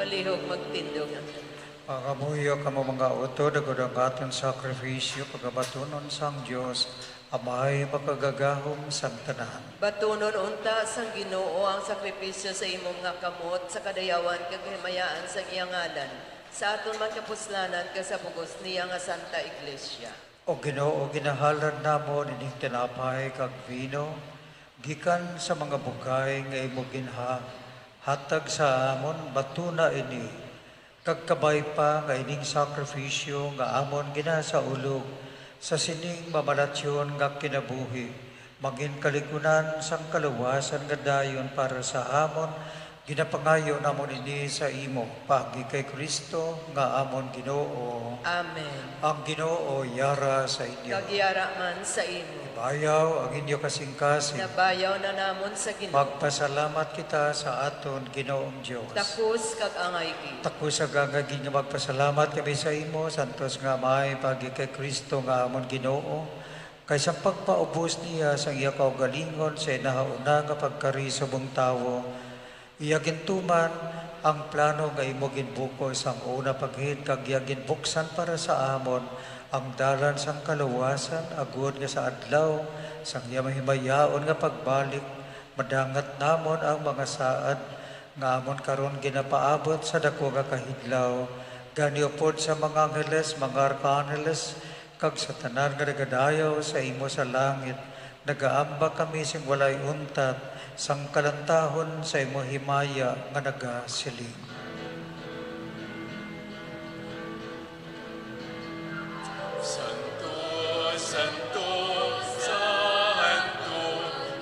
Palihog magtindog. Pangamuyo kamo, mga utod, agod ang aton sakripisyo pagabatunon sang Dios, Amay makagagahom sang tanan. Batunon unta sang Ginoo ang sakripisyo sa imong nga kamot sa kadayawan kag kahimayaan sang iya ngalan, sa aton man kapuslanan kag sa bug-os niya nga Santa Iglesia. O Ginoo, ginahalad namon ining tinapay kag bino gikan sa mga bugay nga imo ginha-, hatag sa amon. Batuna ini, kag kabay pa nga ining sakrifisyo nga amon ginasaulog sa sining mamalatyon nga kinabuhi, mangin kaligunan sang kaluwasan nga dayon para sa amon. Ginapangayo namon ini sa imo paagi kay Cristo nga amon Ginoo. Amen. Ang Ginoo yara sa inyo. Kag yara man sa imo. Ibayaw ang inyo kasingkasing. Nabayaw na namon sa Ginoo. Magpasalamat kita sa aton Ginoong Dios. Takos kag angay gid. Takos kag angay gid nga magpasalamat kami sa imo, santos nga Amay, paagi kay Cristo nga amon Ginoo, kay sa pagpaubos niya sang iya kaugalingon sa inahauna nga pagkari subong tawo, iya gintuman ang plano nga imo ginbuko sang una pa gid, kag iya ginbuksan para sa amon ang dalan sang kaluwasan, agod nga sa adlaw sang iya mahimayaon nga pagbalik, madangat namon ang mga saad nga amon karon ginapaabot sa daku nga kahidlaw. Gani, upod sa mga angheles, mga arkanheles, kag sa tanan nga nagadayaw sa imo sa langit, nagaamba kami sing walay untat sang kalantahon sa imo himaya nga nagasiling: Santo, santo, santo,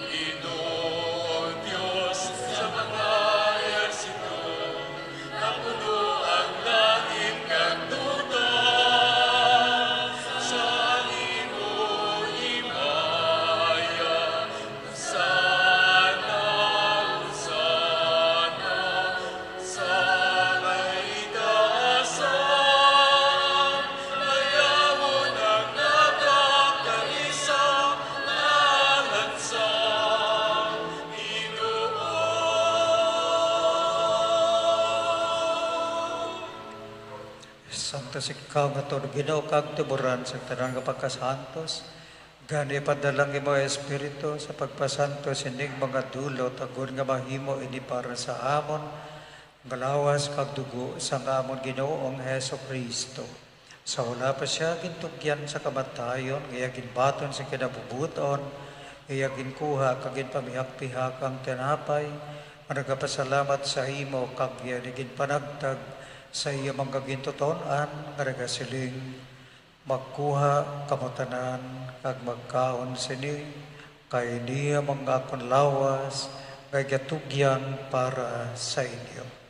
Ginoong Dios sa mga ehersito. Napuno ang langit kag duta sa imo himaya. Hosanna, Hosanna sa kaitaasan. Layawon ang nagakaisa nga ngalan sa Ginoo. Santos ikaw nga tuod, Ginoo, kag tuboran sang tanan nga pagkasantos. Gani, ipadala ang imo Espiritu sa pagpasantos sining mga dulot, agod nga mahimo ini para sa amon nga lawas kag dugo sang amon Ginoong Jesu-Cristo. Sa wala pa sia gintugyan sa kamatayon, nga iya ginbaton sa kinabubuton, iya ginkuha kag ginpamihak-pihak ang tinapay, nga nagapasalamat sa imo, kag iya ginpanagtag sa iya mga gintuton-an, nga nagasiling: Magkuha kamo tanan kag magkaon sini, kay ini amo ang akon lawas nga igatugyan para sa inyo.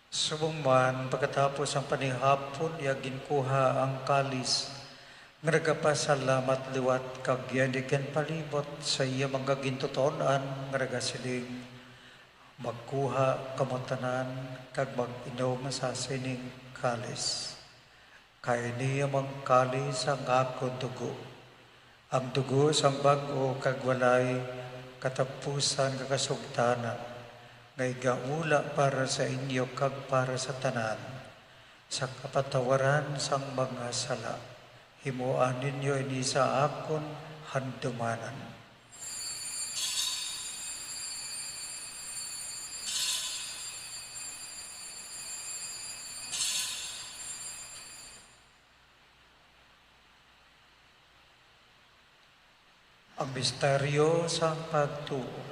Subong man, pagkatapos sang panihapon, iya ginkuha ang kalis, nga nagapasalamat liwat, kag iya ginpalimot sa iya mga gintuton-an, nga nagasiling: Magkuha kamo tanan kag mag-inom sa sining kalis, kay ini amo ang kalis sang akon dugo, ang dugo sang bag-o kag walay katapusan nga kasugtanan, nga igaula para sa inyo kag para sa tanan, sa kapatawaran sang mga sala. Himoa ninyo ini sa akon handumanan. Ang misteryo sang pagtuo.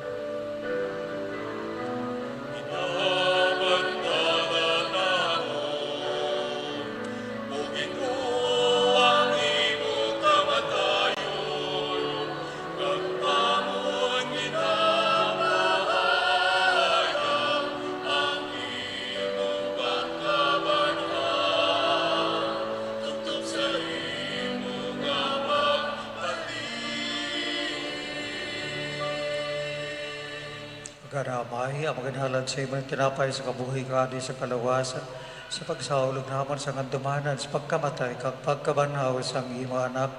Kada Amay, ang maginhalad sa imo tinapay sa kabuhi kag sa kalawasan, sa pagsaulog namon sa kandumanan, sa pagkamatay kag pagkabanhaw sang imo Anak,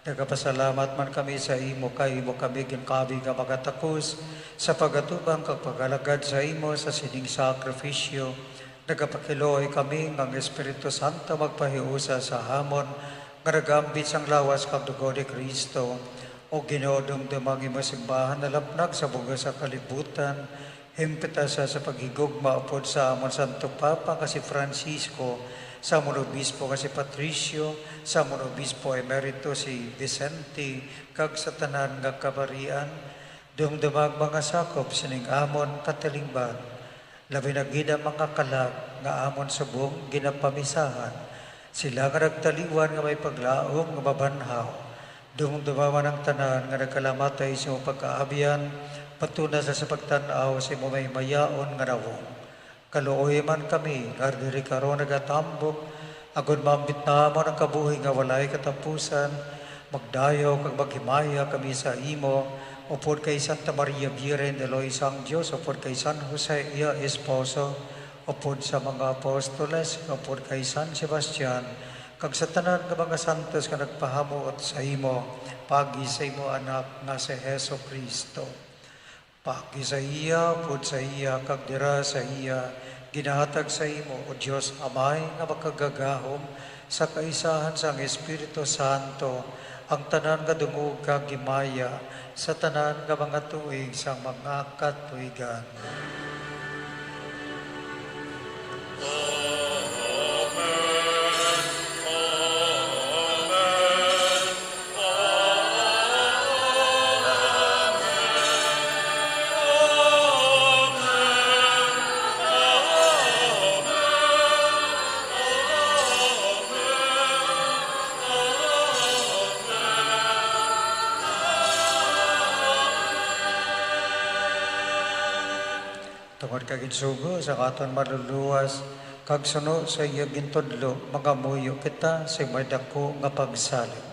nagapasalamat man kami sa imo, kay imo kami ginkabi nga magatakos sa pagatubang kag pag-alagad sa imo sa sining sakrifisyo. Nagapakiluoy kami nga ang Espiritu Santo magpahiusa sa amon nga nagaambit sang lawas kag dugo ni Cristo. O Ginoo, dumduma ang imo simbahan nalapnag sa bug-os sa kalibutan. Himpita sa, sa paghigugma upod sa amon Santo Papa nga si Francisco, sa amon Obispo nga si Patricio, sa amon Obispo Emerito si Vicente, kag sa tanan nga kabarian. Dumduma ang mga sakop sining amon katilingban, labi na gid ang mga kalag nga amon subong ginapamisahan, sila nga nagtaliwan nga may paglaom nga mabanhaw. Dumduma man ang tanan nga nagkalamatay sa imong pagkaabyan, patuna sa, sa pagtan-aw sa imong mahimayaon nga nawong. Kaluoy man kami nga diri karon nagatambok, agod maambit namon ang kabuhi nga walay katapusan. Magdayaw kag maghimaya kami sa imo, upod kay Santa Maria, Birhen de los Anjos, upod kay San Jose, iya esposo, upod sa mga apostoles, upod kay San Sebastian, kag sa tanan nga mga santos nga nagpahamuot sa imo, paagi sa imo Anak nga si Jesu-Cristo. Paagi sa iya, upod sa iya, kag dira sa iya, ginahatag sa imo, O Dios Amay, nga makagagahom sa kaisahan sang Espiritu Santo, ang tanan nga dungog kag himaya sa tanan nga mga tuig sang mga katuigan. Tungod kay ginsugo sang aton Manluluwas, kag suno sa iya gintudlo, mangamuyo kita sing may daku nga pagsalig.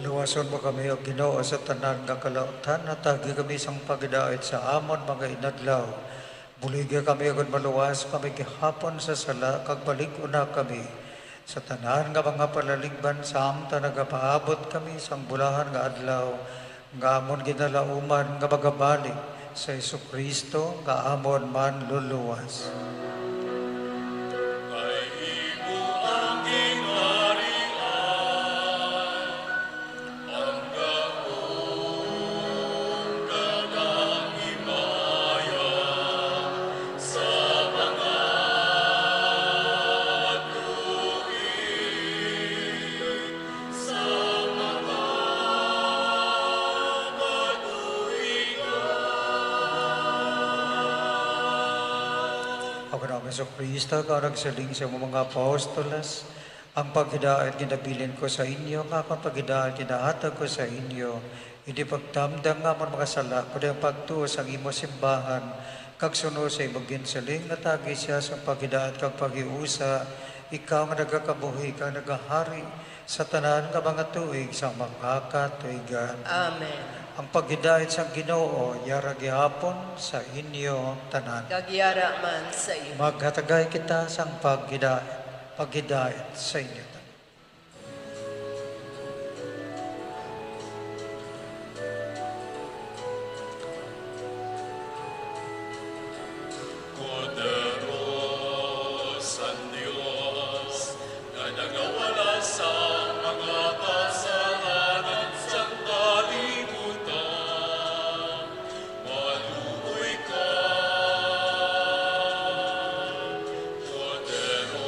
Luwason mo kami, O Ginoo, sa tanan nga kalautan, hatagi kami sang pagidait sa amon mga inadlaw. Buligi kami, agod maluwas kami gihapon sa sala, kag balig-una kami sa tanan nga mga palaligban, samtang nagapaabot kami sang bulahan nga adlaw Nga amon ginalauman nga magabalik sa Jesu-Cristo nga amon Manluluwas. Kay imo ang ginharian, ang gahom, kag ang himaya sa mga tuig. Sa mga katuigan. Ang Ginoong Jesu-Cristo, ikaw nagsiling sa imong mga apostoles, "Ang paghidait ginabilin ko sa inyo, nga akon paghidait ginahatag ko sa inyo. Hindi pagdamdam nga amon mga sala, kundi ang pagtuo sang imo simbahan, kag suno sa imo ginsiling, natagi siya sa paghidait kag paghiusa, ikaw nga nagakabuhi kag nagahari sa tanan nga mga tuig sa mga katuigan." Amen. Ang paghidait sang Ginoo yara gihapon sa inyo tanan. Kag yara man sa imo. Maghatagay kita sang paghidait, paghidait sa inyo tanan. Kordero sang Dios, nga nagawala sa mga kasalanan sang kalibutan, maluoy ka. Kordero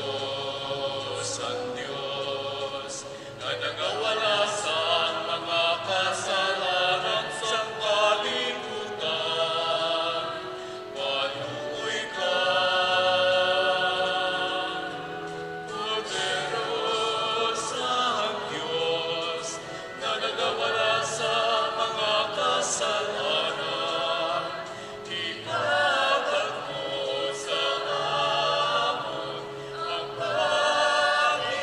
sang Dios, nga nagawala sa mga kasalanan sang kalibutan, maluoy ka. Kordero sang Dios, nga nagawala sa mga kasalanan, ihatag mo sa amon ang paghidait.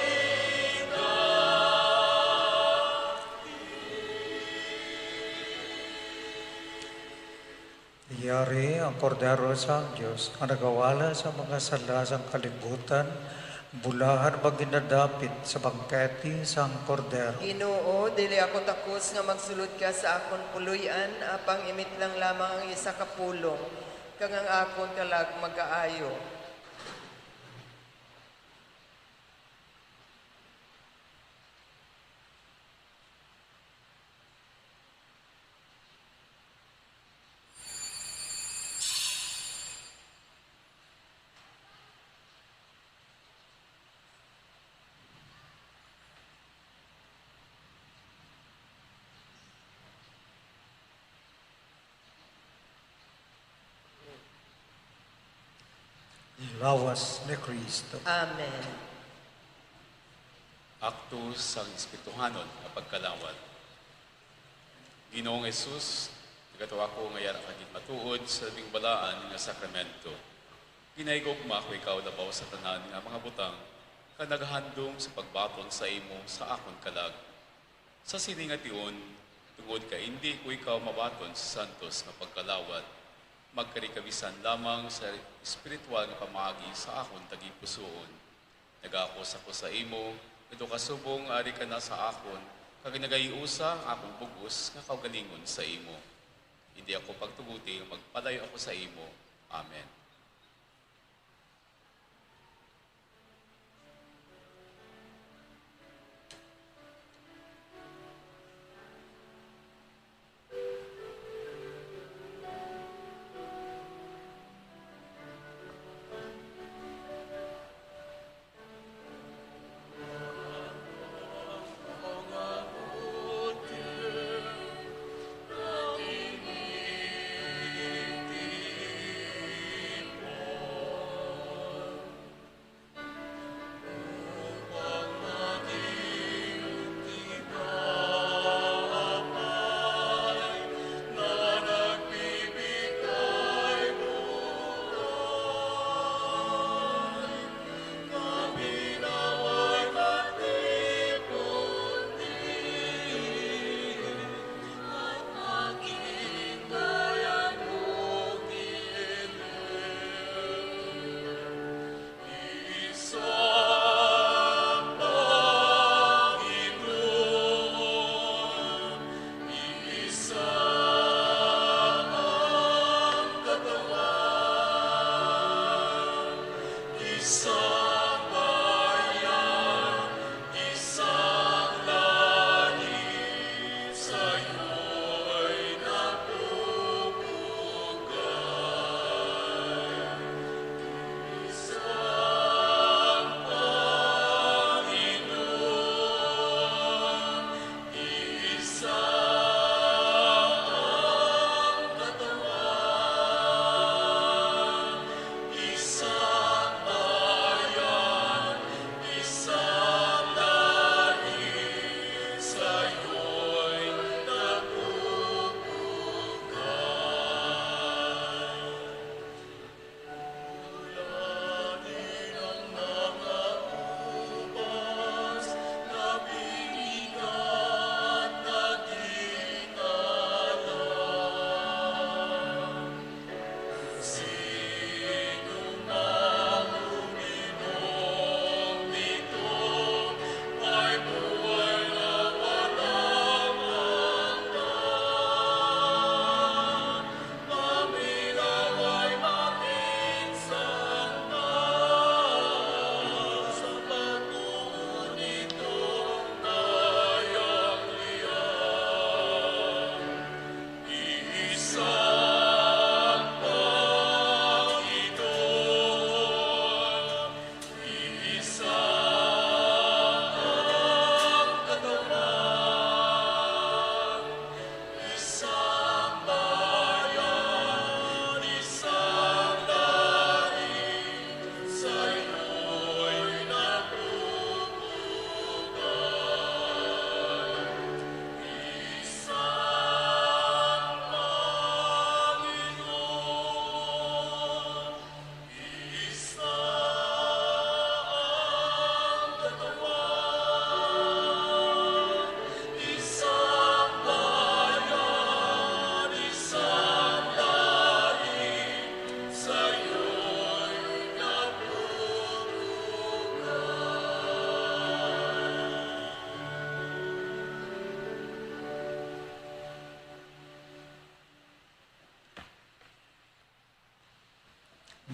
Yari ang Kordero sang Dios nga nagawala sa mga sala sang kalibutan, bulahan maginadapit sa bangkete sang Kordero. Ginoo, dili ako takos nga magsulod ka sa akon puloy-an, apang imitlang lamang ang isa ka pulong, kag ang akon kalag magkaayo. Lawas ni Cristo. Amen. Akto sang espirituhanon nga pagkalawat. Ginoong Jesus, nagatuo ako nga yara ka gid matuod sa labing balaan nga sakramento. Ginahigugma ko ikaw labaw sa tanan nga mga butang, kag nagahandom sa pagbaton sa imo sa akon kalag. Sa sini nga tion, tungod kay indi ko ikaw mabaton sa santos nga pagkalawat, magkari ka bisan lamang sa espiritual nga pamaagi sa akon tagipusoon. Nagaakos ako sa imo, ngadto ka subong nga ari ka na sa akon, kag nagahiusa ang akon bug-os nga kaugalingon sa imo. Indi ako pagtuguti nga magpalayo ako sa imo. Amen.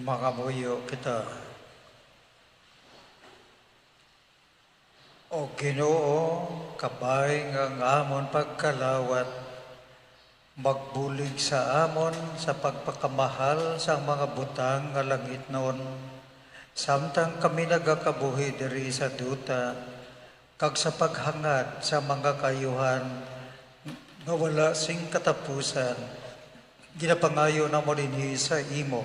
Mangamuyo kita. O Ginoo, kabay nga ang amon pagkalawat magbulig sa amon sa pagpakamahal sang mga butang nga langitnon, samtang kami nagakabuhi diri sa duta, kag sa paghangad sa mga kaayuhan nga wala sing katapusan. Ginapangayo namon ini sa imo,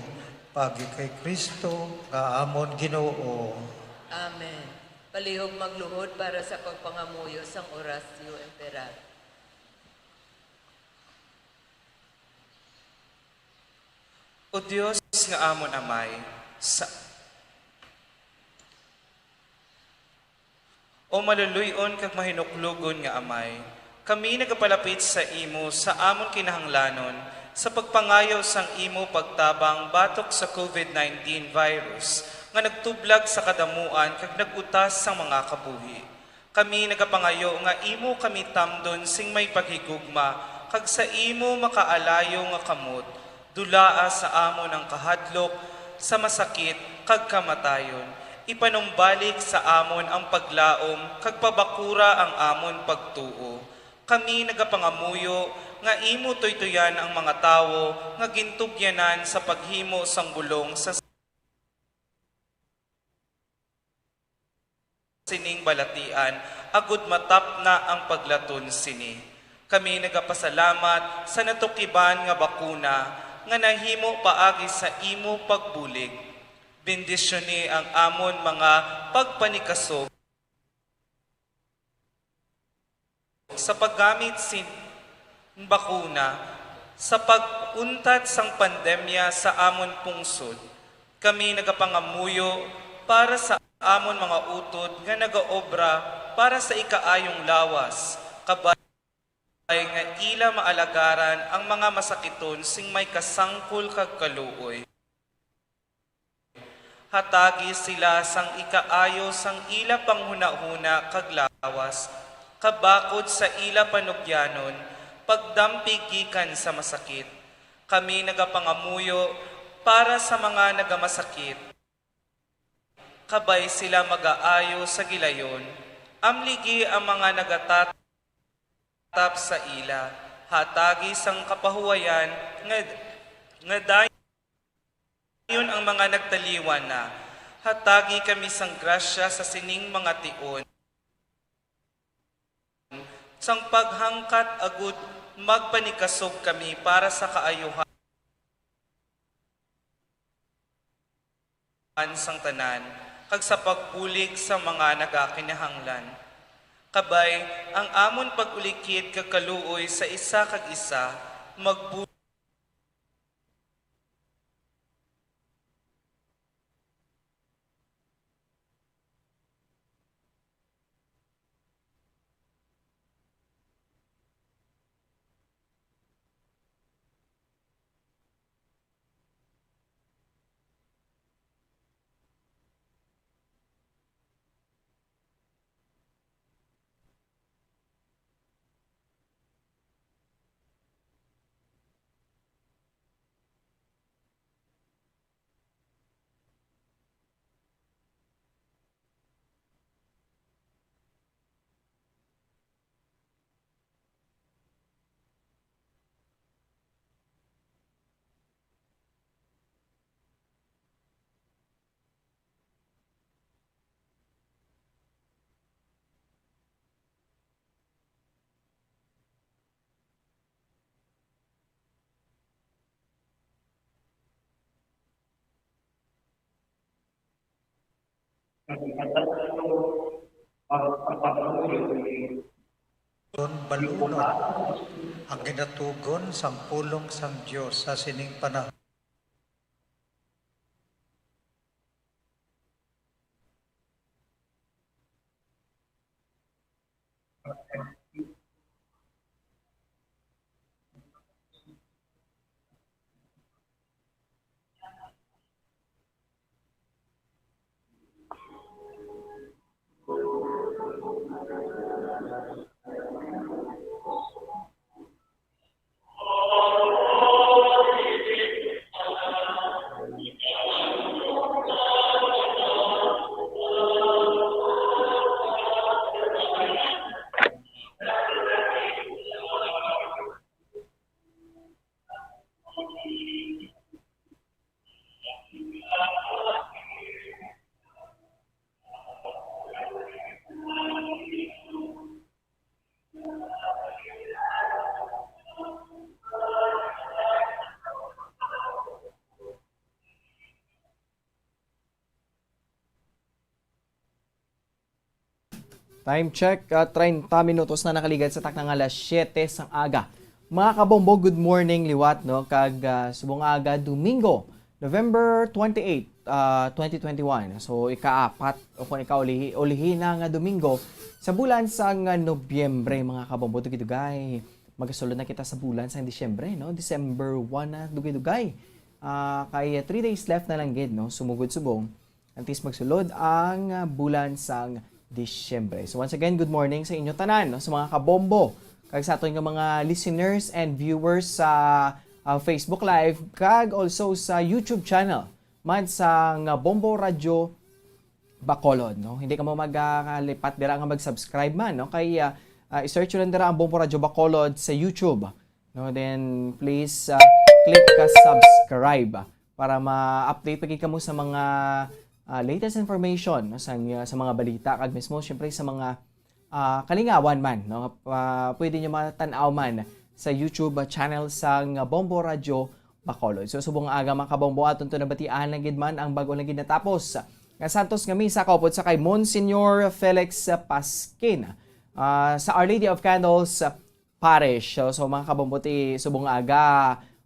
paagi kay Cristo nga amon Ginoo. Amen. Palihog magluhod para sa pagpangamuyo sang Oratio Imperare. O Dios nga amon Amay, sa O maluluy-on kag mahinuklogon nga Amay, kami nagapalapit sa imo sa amon kinahanglanon sa pagpangayo sang imo pagtabang batok sa covid nineteen virus nga nagtublag sa kadamuan kag nag-utas sang mga kabuhi. Kami nagapangayo nga imo kami tamdon sing may paghigugma kag sa imo makaalayo nga kamot, dulaa sa amon ang kahadlok sa masakit kag kamatayon. Ipanumbalik sa amon ang paglaom kag pabakura ang amon pagtuo. Kami nagapangamuyo nga imo tuytoyan ang mga tawo nga gintugyanan sa paghimo sang bulong sa sining balatian, agud matapna ang paglaton sini. Kami nagapasalamat sa natukiban nga bakuna nga nahimo paagi sa imo pagbulig. Bendisyoni ang amon mga pagpanikasog sa paggamit sin bakuna sa pag-untat sang pandemya sa amon pungsod. Kami nagapangamuyo para sa amon mga utod nga nagaobra para sa ikaayong lawas, kabay nga ila maalagaran ang mga masakiton sing may kasangkol kag kaluoy. Hatagi sila sang ikaayo sang ila panghunahuna kag lawas, kabakod sa ila panugyanon, pagdampig gikan sa masakit. Kami nagapangamuyo para sa mga nagamasakit, kabay sila magaayo sa gilayon, amligi ang mga nagatatap sa ila, hatagi sang kapahuwayan nga, nga dayon ang mga nagtaliwan na. Hatagi kami sang grasya sa sining mga tion sang paghangkat agud magpanikasog kami para sa kaayuhan sang tanan kag sa pagbulig sa mga nagakinahanglan. Kabay ang amon pag-ulikid kag kaluoy sa isa kag isa magbu- Balunon ang ginatugon sang pulong sang Dios sa sining panahon. Time check, ah, treinta minutos na nakaligad sa takna nga alas siyete sang aga. Mga kabombo, good morning liwat, no? Kag, ah, subong aga, Domingo, November twenty-eight, ah, twenty twenty-one. So, ikaapat o kung ikaulihi, ulihi na nga Domingo sa bulan sang, ah, Nobyembre, mga kabombo, dugay-dugay. Magasulod na kita sa bulan sang Disyembre, no? December one na, dugay-dugay. Ah, kay three days left na lang gid, no? Sumugod subong. Antes magsulod ang, ah, bulan sang Disyembre. So once again, good morning sa inyo tanan, no? Sa mga kabombo, kag sa aton nga mga listeners and viewers sa, ah, Facebook Live, kag also sa YouTube channel man sang Bombo Radyo Bacolod, no? Hindi kamo magkalipat dira nga mag-subscribe man, no? Kay, ah, ah, i-search lang dira ang Bombo Radyo Bacolod sa YouTube. No, then please, ah, click ka subscribe para ma-update pa gid kamo sa mga, ah, latest information, no, sa, sa mga balita kag mismo syempre sa mga, ah, kalingawan man, no, ah, pwede nyo matan-aw man sa YouTube, ah, channel sang Bombo Radyo Bacolod. So subong nga aga, mga kabombo, aton to nabatian lang gid man ang bag-o lang gid natapos nga Santos nga Misa kaupod sa kay Monsignor Felix Pasquin, ah, sa Our Lady of Candles, ah, Parish. So, so mga kabombo, ti subong nga aga,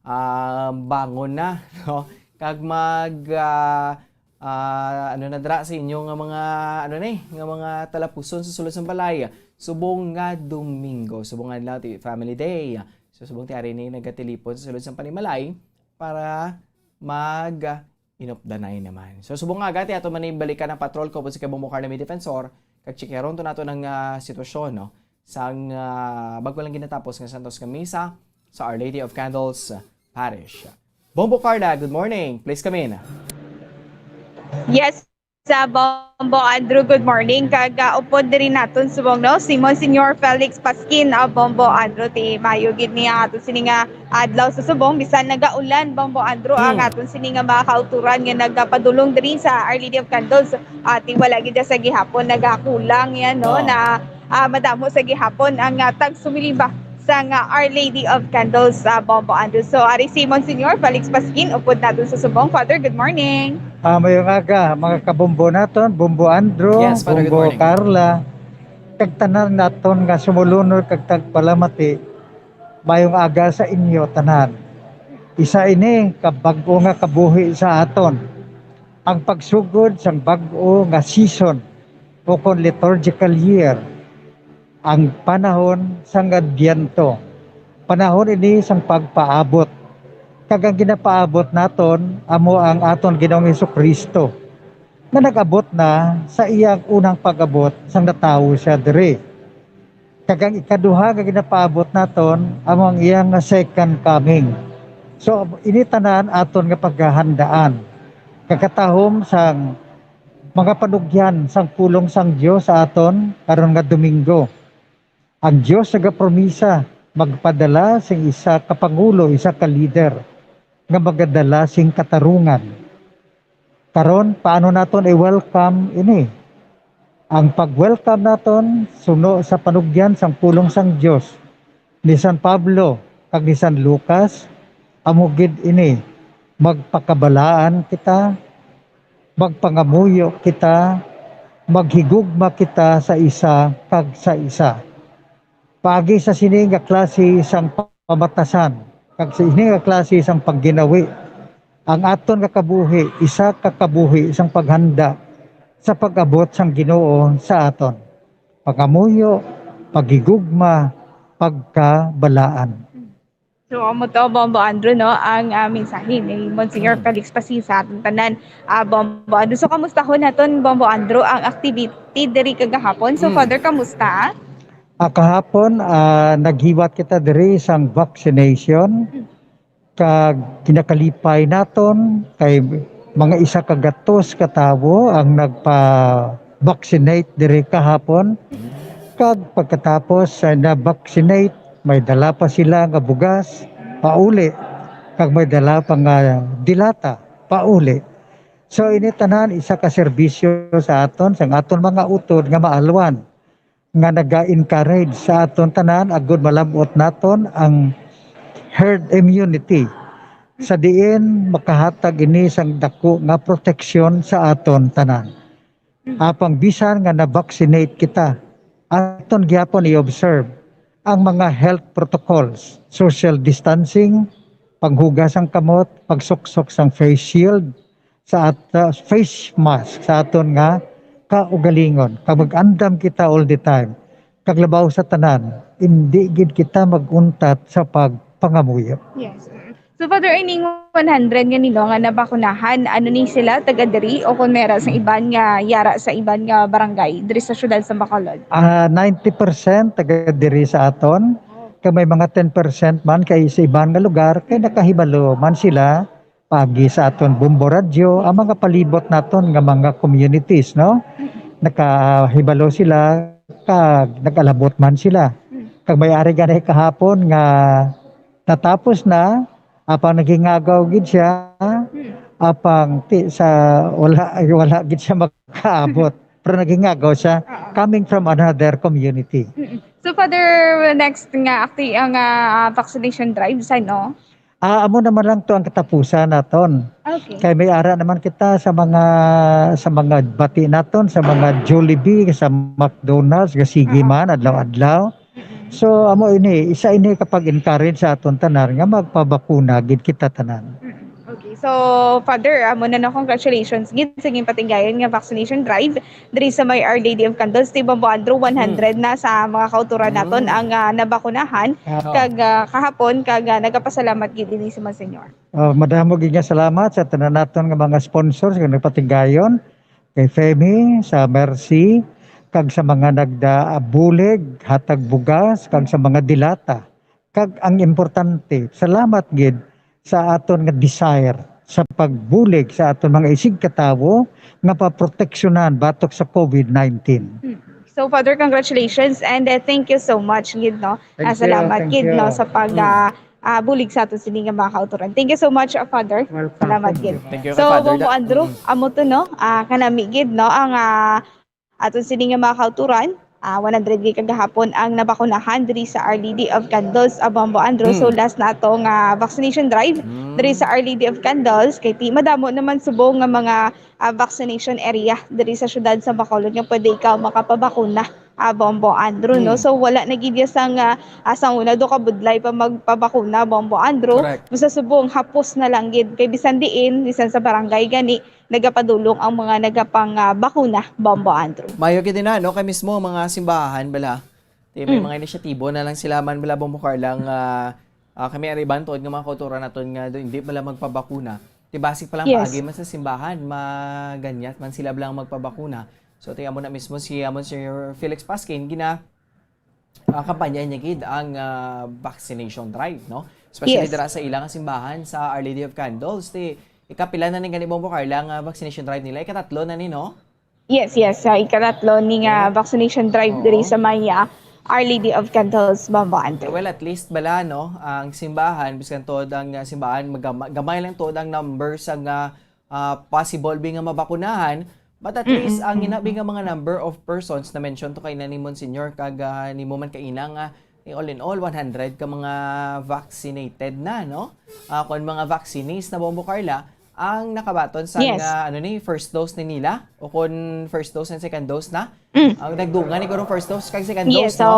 ah, bangon na, no? Kag mag, ah, ah, ano na dira sa inyo nga mga, ano ni, nga mga talapuson sa sulod sang balay. Subong nga Domingo, subong nga adlaw ti family day. So, subong ti ari ni nagatilipon sa sulod sang panimalay para mag, ah, inupdanay naman. So, subong nga aga, ti ato man ni balikan ang patrol ko sa kay Bombo Carla May Defensor, kag chikaron to nato ng, ah, sitwasyon, no? Sang, ah, bago lang ginatapos nga Santos nga Misa sa Our Lady of Candles, ah, Parish. Bombo Carla, good morning. Please come in. Yes, sa Bombo Andrew, good morning. Kag, ah, upod diri naton subong, no, si Monsignor Felix Pasquin, ah, Bombo Andrew, ti mayo gid ni ang aton sini nga adlaw sa subong, bisan nagaulan, Bombo Andrew, ang Hmm. aton sini nga mga kauturan nga nagapadulong diri sa Our Lady of Candles, ah, ti wala gid sa gihapon nagakulang yan, no, Oh. na, ah, madamo sa gihapon ang, ah, tagsumiliba sang, ah, Our Lady of Candles sa Bombo Andrew. So, ari si Monsignor Felix Pasquin, upod naton sa subong. Father, good morning. Ah, mayong aga, mga kabombo naton, Bombo Andrew, Yes, Father, good Bombo morning. Carla. Kag tanan naton nga sumulunod kag tagpalamati, mayong aga sa inyo tanan. Isa ini ka bag-o nga kabuhi sa aton, ang pagsugod sang bag-o nga season ukon liturgical year, ang panahon sang Adbyento. Panahon ini sang pagpaabot, kag ang ginapaabot naton amo ang aton Ginoong Jesu-Cristo, nga nag-abot na sa iyang unang pag-abot sang natawo siya diri. Kag ang ikaduha nga ginapaabot naton amo ang iya nga second coming. So, ini tanan aton nga paghahandaan. Kakatahom sang mga panugyan sang pulong sang Dios sa aton karon nga Domingo. Ang Dios nagapromisa magpadala sing isa ka pangulo, isa ka leader nga magadala sing katarungan. Karon, paano naton i-welcome ini? Ang pag-welcome naton suno sa panugyan sang pulong sang Dios ni San Pablo kag ni San Lucas, amo gid ini, magpakabalaan kita, magpangamuyo kita, maghigugma kita sa isa kag sa isa. Paagi sa sini nga klase sang pamatasan kag sa sini nga klase sang pagginawi, ang aton nga kabuhi isa ka kabuhi sang paghanda sa pag-abot sang Ginoo sa aton. Pangamuyo, paghigugma, pagkabalaan. So, amo to, Bombo Andrew, no, ang, ah, mensahe ni Monsignor Hmm. Felix Pasquin sa aton tanan, ah, Bombo Andrew. So, kamustahon naton, Bombo Andrew, ang activity diri kagahapon. So, Hmm. Father, kamusta? Ah, kahapon, ah, naghiwat kita diri sang vaccination, kag kinakalipay naton kay mga isa ka gatos ka tawo ang nagpa-vaccinate diri kahapon. Kag pagkatapos sa na-vaccinate, may dala pa sila nga bugas pauli, kag may dala pa nga dilata pauli. So, ini tanan isa ka serbisyo sa aton, sang aton mga utod nga maalwan, nga naga-encourage sa aton tanan agud malab-ot naton ang herd immunity, sa diin makahatag ini sang dako nga proteksyon sa aton tanan. Apang bisan nga na-vaccinate kita, aton gyapon i-observe ang mga health protocols, social distancing, paghugas sang kamot, pagsuksok sang face shield, sa at, ah, face mask sa aton nga kaugalingon. Kag mag-andam kita all the time. Kag labaw sa tanan, indi gid kita mag-untat sa pagpangamuyo. Yes. Mm. So, Father, ining one hundred nga nino nga nabakunahan, ano ni sila, taga diri o kung meron sa iban nga yara sa iban nga barangay diri sa siyudad sa Bacolod? Ah, ninety percent taga diri sa aton. Kag may mga ten percent man kay sa iban nga lugar kay nakahibalo man sila paagi sa aton Bombo Radyo, ang mga palibot naton nga mga communities, no? Nakahibalo sila kag nag-alabot man sila. Kag may ari gani kahapon nga natapos na, apang nagingagaw gid siya, apang ti, sa, wala, wala gid siya makaabot. Pero nagingagaw siya, Oo. coming from another community. Mm-mm. So, Father, next nga, acti-, ang, ah, vaccination drive, sa, no? Ah, amo naman lang to ang katapusan naton. Okay. Kay may ara naman kita sa mga, sa mga bati naton, sa mga Jollibee, sa McDonald's, nga sige Oo. man, adlaw-adlaw. Mm-mm. So, amo ini, isa ini ka pag-encourage sa aton tanan nga magpabakuna gid kita tanan. Mm-mm. Okay. So, Father, amo na, no, congratulations gid sa inyong patinggayan nga vaccination drive diri sa may Our Lady of Candles, ti Bombo Andrew, one hundred na sa mga kauturan naton ang, ah, nabakunahan. Apo. Kag, ah, kahapon, kag, ah, nagapasalamat gid ini si Monsignor. Ah, madamo gid nga salamat sa tanan naton nga mga sponsors nga nagpatinggayon, kay Femi, sa Mercy, kag sa mga nagdabulig, hatag bugas, kag sa mga dilata. Kag ang importante, salamat gid sa aton nga desire sa pagbulig sa aton mga isigkatawo nga paproteksyonan batok sa COVID nineteen. Mm. So, Father, congratulations and, uh, thank you so much gid, no? Thank Ah, you, salamat thank gid, you. no, sa pag, Mm. ah, ah, bulig sa aton sini nga mga kauturan. Thank you so much, ah, Father. Welcome. Salamat Thank gid. you. Thank you, So, Father. Bombo Da- Andrew, Mm. amo to, no? Ah, kanami gid, no, ang, ah, aton sini nga mga kauturan, ah, one hundred gid kagahapon ang nabakunahan diri sa Our Lady of Candles, ah, Bombo Andrew. So, Mm. last na ato nga vaccination drive Mm. diri sa Our Lady of Candles. Kay ti-, madamo naman subong nga mga, ah, vaccination area diri sa siyudad sa Bacolod nga pwede ikaw makapabakuna, ah, Bombo Andrew, no? Mm. So, wala na gid ya sang, ah, ah, sang una, do ka budlay pa magpabakuna, Bombo Andrew. Correct. Basta subong, hapos na lang gid. Kay bisan diin, bisan sa barangay gani, nagapadulong ang mga nagapang, ah, bakuna, Bombo Andrew. Mayo gid na, no? Kay mismo ang mga simbahan bala, ti may Mm. mga inisyatibo na lang sila man bala, Bombo Carla, nga, ah, kami ari ba, tuod nga mga kauturan naton nga do-, hindi bala magpabakuna. Ti basi pa lang Yes. paagi man sa simbahan, maganyat man sila bala magpabakuna. So, ti amo na mismo si, ah, Monsignor Felix Pasquin, gina-, ah, kampanya niya gid ang, ah, vaccination drive, no? Especially Yes. dira sa ilang simbahan sa Our Lady of Candles. Ti, ikapila na ni gani, Bombo Carla, nga vaccination drive nila? Ikatatlo na ni, no? Yes, yes. Sa ikatatlo ni nga Oo. vaccination drive Oo. diri sa may, ah, Our Lady of Candles, Bombo Andrew. Well, at least bala, no, ang simbahan, biskan tuod ang, ah, simbahan, magama-, gamay lang tuod ang number sa nga ah, possible bi nga mabakunahan, but at least ang Mm-mm. inabi nga mga number of persons na mention to kay na ni Monsignor kag, ah, nimo man kaina nga, eh, all in all, one hundred ka mga vaccinated na, no? Ah, kung mga vaccinees na, Bombo Carla, ang nakabaton sa Yes. nga, ano ni, first dose ni nila, o kung first dose and second dose na, Mm. ang nagdungan ni kurong first dose kag second Yes, dose, no? so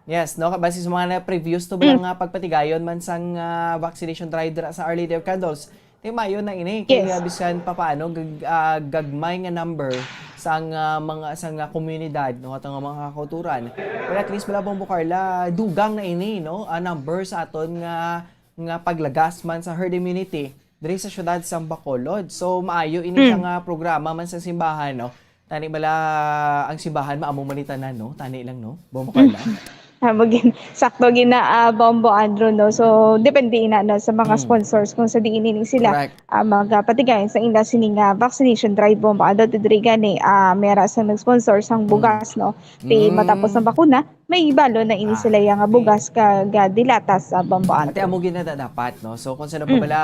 Yes, no? Base sa mga na previous to ba Mm. nga pagpatigayon man sang, ah, vaccination drive dira sa Our Lady of Candles, Ti mayo na ini kay, Yes. ah, bisan pa paano gag-, ah, gagmay nga number sang, ah, mga, sang, ah, komunidad, no, ato nga mga kauturan. Pero at least, bala, Bombo Carla, dugang na ini, no, ah, number sa aton nga, nga paglagas man sa herd immunity diri sa siyudad sang Bacolod. So, maayo ini Mm. sa nga programa man sa simbahan, no. Tani bala ang simbahan maamo man ni tanan, no? Tani lang, no? Bombo Carla. Ah, magin-, sakto gina, ah, Bombo Andrew, no? So, depende ina, no, sa mga Mm. sponsors kung sa diin ini sila, Correct. ah, magapatigayon sa ila sining, ah, vaccination drive, Bombo Andrew. Ti diri gani, ah, mera sa nag-sponsor sang Mm. bugas, no? Ti Mm. matapos ang bakuna, may balo na ini Ah, sila yang okay. bugas kag, ah, dilatas, ah, Bombo Ate, Andrew. amo gid na da-, dapat, no? So, kung sino pa Mm. bala,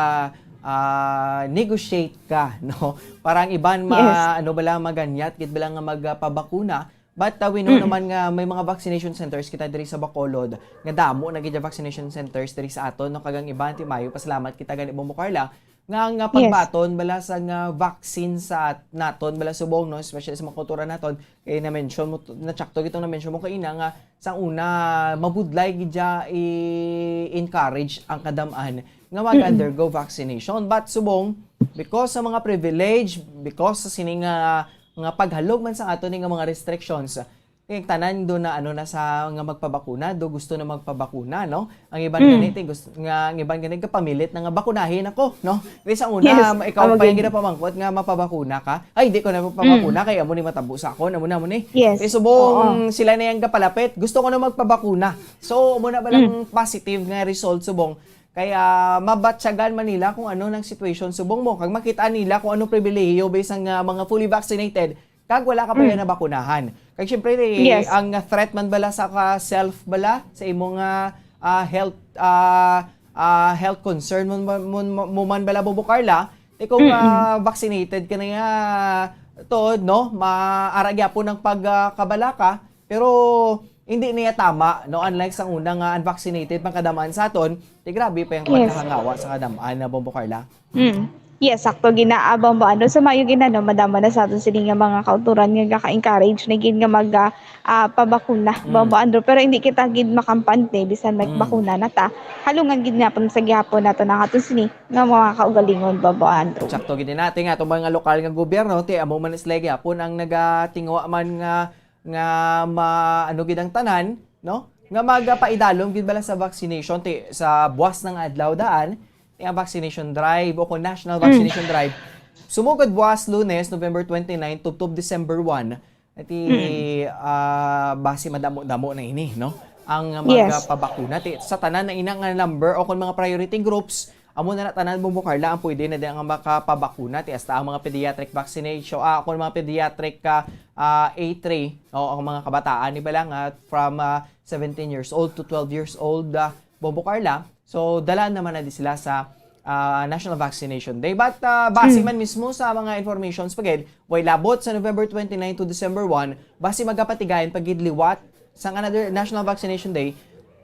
ah, negotiate ka, no? Para ang iban ma-, Yes. ano bala, maganyat gid bala nga magpabakuna. But, uh, we know Mm. naman nga may mga vaccination centers kita diri sa Bacolod, nga damo na gid ang vaccination centers diri sa aton, no? Kag ang iban, ti mayo, pasalamat kita gani, Bombo Carla, nga, nga Yes. pagbaton bala sa nga vaccine sa at-, naton bala subong, no, especially sa mga kultura naton, kay na-mention mo to, natsakto gitong na-mention mo kaina nga sa una, mabudlay gid siya i-encourage ang kadam-an nga mag-undergo vaccination. But subong, because sa mga privilege, because sa sini nga, nga paghalog man sa aton nga mga restrictions, kay tanan do na ano na sa nga magpabakuna, do gusto na magpabakuna, no? Ang iban Mm. gani, ti, gusto, nga, ang iban gani kapamilit na nga bakunahin ako, no? Kay sa una, Yes, ikaw amo pa yung gid. ginapamangkot nga mapabakuna ka. Ay, di ko na mapabakuna, Mm. kay amo ni matabo sa akon, amo na, amo ni. Yes. Kay subong Oo. sila na yung kapalapit, gusto ko na magpabakuna. So, amo na ba lang Mm. positive nga result subong? Kaya mabatyagan man nila kung ano nang situation subong mo. Kag makita nila kung anong pribilehiyo bisan nga mga fully vaccinated, kag wala ka pa Mm. yan nabakunahan. Kag syempre, eh, Yes. ang threat man bala sa ka self bala, sa imong, ah, ah, health, ah, ah, health concern mo, mo, mo, mo man bala, Bobo Carla, eh, kung, Mm-mm. ah, vaccinated ka na nga, to, no, maara gyapon ang pag, ah, kabalaka, pero hindi niya tama, no? Unlike sa una nga unvaccinated, pangkadamaan sa aton, di grabe pa yung Yes. pagkahangawa sa kadamaan na, Bombo Carla. Mm. Yes, sakto gid na, ah, Bombo Andrew. So, maayo gid na, no, madama na sa aton sini nga mga kautoran nga gaka-encourage na gid nga mag, ah, ah, pabakuna, Mm. Bombo Andrew. Pero hindi kita gid makampante bisan may Mm. bakuna na ta. Halungan gid nga pang sa gihapon nato na aton sini nga mga kaugalingon, Bombo Andrew. Sakto gid na, ti, nga atong mga lokal nga gobyerno, ti, amo man sila gihapon ang nagatingwa man nga, nga ma-, ano gid ang tanan, no? Nga magapaidalom gid bala sa vaccination, ti, sa buwas ng adlaw daan, ti, ang vaccination drive o kung national Mm. vaccination drive, sumugod buwas Lunes, November twenty-nine, tubtob December one, ti, Mm. ah, basi madamo-damo na ini, no? Ang mga Yes. pabakuna, ti, sa tanan na ina nga number o kung mga priority groups, amo na na tanan, Bombo Carla, ang pwede na din ang makapabakuna, ti, hasta ang mga pediatric vaccination, ah, kung mga pediatric, ah, ah, A three, o ang mga kabataan, di ba lang, ah, from, ah, seventeen years old to twelve years old, ah, Bombo Carla. So, dala naman na di sila sa, ah, National Vaccination Day. But, ah, base Mm. man mismo sa mga informations pa gid, way labot sa November twenty-nine to December one, base magapatigayon pa gid liwat sang another National Vaccination Day,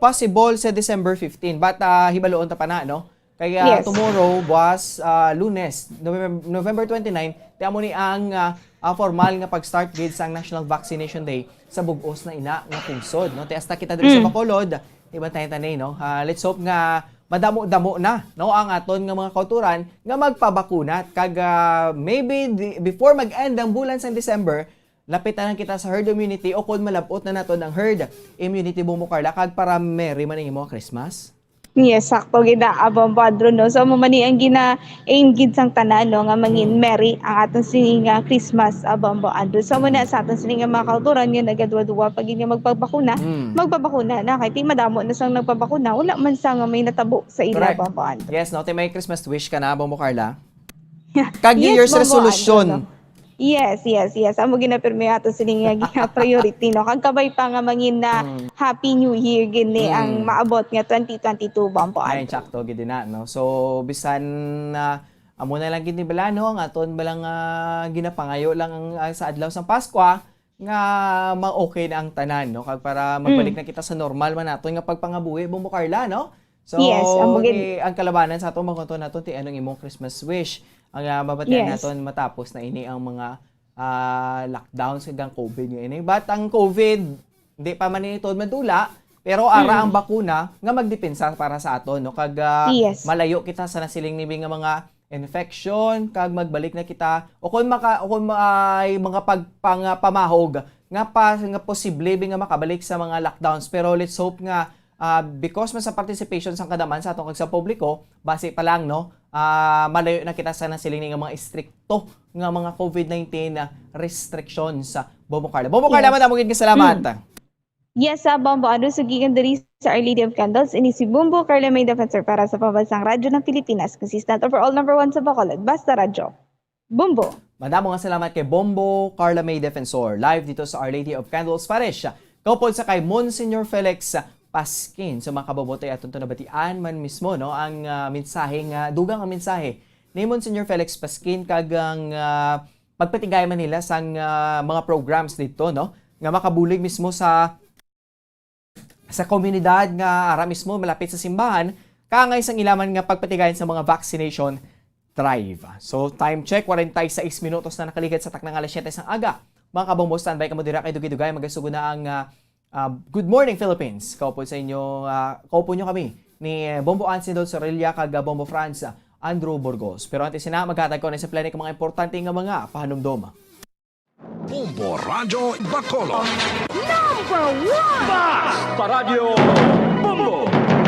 possible sa December fifteen. But, ah, hibaloon ta pa na, no? Kaya Yes. tomorrow, buwas, ah, Lunes, November, November twenty-nine, ti amo ni ang, ah, ah, formal nga pag-start gid sang National Vaccination Day sa bug-os na ina nga pungsod, no? Ti hasta kita diri sa Mm. Bacolod, iban tayo tanay, no? Ah, let's hope nga madamo-damo na, no, ang aton nga mga kauturan nga magpabakuna. Kag, ah, maybe di-, before mag-end ang bulan sang December, lapit na lang kita sa herd immunity o kung malabot na naton ang herd immunity, Bombo Carla, kag para merry man ang imo Christmas. Yes, sakto gid na, ah, Bombo Andrew, no? So, amo man ni ang gina-aim gid sang tanan, no, nga mangin Mm. merry ang aton sini nga Christmas, ah, Bombo Andrew. So, amo na Mm. sa aton sini nga mga kauturan nga nagaduwa-duwa pa gid nga magpabakuna, Mm. magpabakuna na kay ti madamo na sang nagpabakuna, wala man sa nga may natabo sa ila, Correct. Bombo Andrew. Yes, no? Ti may Christmas wish ka na, Bombo Carla? Kag New Yes, Year's Bombo resolution. Andrew, no? Yes, yes, yes. Amo ginapirmi ato sini nga gi-, priority, no? Kag kabay pa nga mangin na Mm. Happy New Year gini ang Mm. maabot nga twenty twenty-two, Bombo Ay, Andrew. Sakto gid na, no? So, bisan na amo na lang gid ni bala, no? Ang aton balang, ah, ginapangayo lang ang, ah, sa adlaw sang Paskwa, nga ma-okay na ang tanan, no? Kag para magbalik Mm. na kita sa normal man naton nga pagpangabuhi, Bombo Carla, no? So, Yes, amo gid. Ni, ang kalabanan sa aton, makonto naton, ti anong imong Christmas wish? Ang, ah, mabatian Yes. naton, matapos na ini ang mga, ah, lockdowns kag ang COVID nga ini. But ang COVID, di pa man ini tuod madula, pero ara Mm. ang bakuna nga magdepensa para sa aton, no? Kag, ah, Yes. malayo kita sa nasiling nibi nga mga infection, kag magbalik na kita, o kung maka-, o kung may mga pag-, pang-, pamahog nga pa, nga posible bi nga makabalik sa mga lockdowns. Pero let's hope nga, ah, because man sa participation sang kadaman sa aton kag sa publiko, basi pa lang, no, ah, malayo na kita sa nasiling ni nga mga istrikto nga mga COVID nineteen, ah, restrictions sa Bombo Carla. Bombo Carla, Yes. madamo gid nga salamat. Mm. Yes, sa Bombo Andrew, sugikan diri sa Our Lady of Candles, ini si Bombo Carla May Defensor para sa Pambansang Radyo ng Pilipinas, consistent overall number one sa Bacolod. Basta Radyo. Bombo. Madamo nga salamat kay Bombo Carla May Defensor, live dito sa Our Lady of Candles Parish. Kaupod sa kay Monsignor Felix Pasquin. So, mga kabubuti, aton to nabatian man mismo, no, ang, ah, mensahe nga, dugang ang mensahe ni Monsignor Felix Pasquin kag ang, ah, pagpatigay man nila sang, ah, mga programs dito, no, nga makabulig mismo sa, sa komunidad nga ara mismo malapit sa simbahan, kaangay sang ila man nga pagpatigayon sa mga vaccination Drive. So, time check, forty-six minutos na nakaligad sa takna nga alas siyete sang aga. Mga kabombo, standby kamo dira kay dugay-dugay magasugod na ang, ah, ah, Good Morning Philippines. Kaupo sa inyo, ah, kaupo nyo kami ni, eh, Bombo Ansidol Sorilla kag, ah, Bombo Franz, ah, Andrew Burgos. Pero antes na, maghatag ko na sa planik mga importante nga mga pahanumdom. Bombo Radyo Bacolod. Number one! Basta Radyo Bombo!